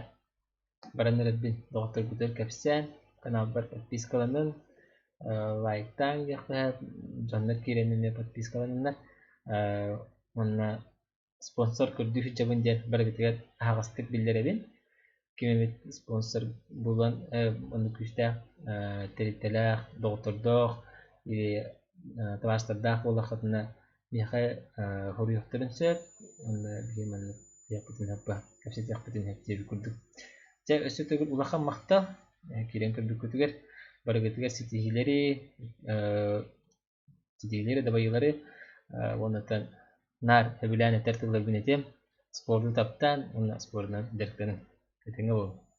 баран эрэрбин доҕотторгутугар кэпсээн, каналбар подпискаланын, лайктааҥ диэххэ, дьоннор киирэн эмиэ подпискаланыннар. Уонна спонсор көрдүү сылдьабын диэн барыгытыгар аһаҕастык биллэрэбин. Ким эмит спонсор булан оннук күүстээх тэрилтэлээх, доҕоттордоох или табаарыстардаах буоллаххытына миэхэ хоруйуохтарын сөп. Уонна биһиги маннык диэхпитин сөп, кэпсэтиэхпитин сөп диэбит курдук. Дьэ, өссө төгүл улахан махтал киирэн көрбүккүтүгэр барыгытыгар ситиһиилэри, ситиһиилэри, дабайыылары уонна наар сөбүлээн этэр тылларбын этиэм. Спорду таптаан уонна спордунан дьарыктаныҥ. Этэҥҥэ буолуҥ.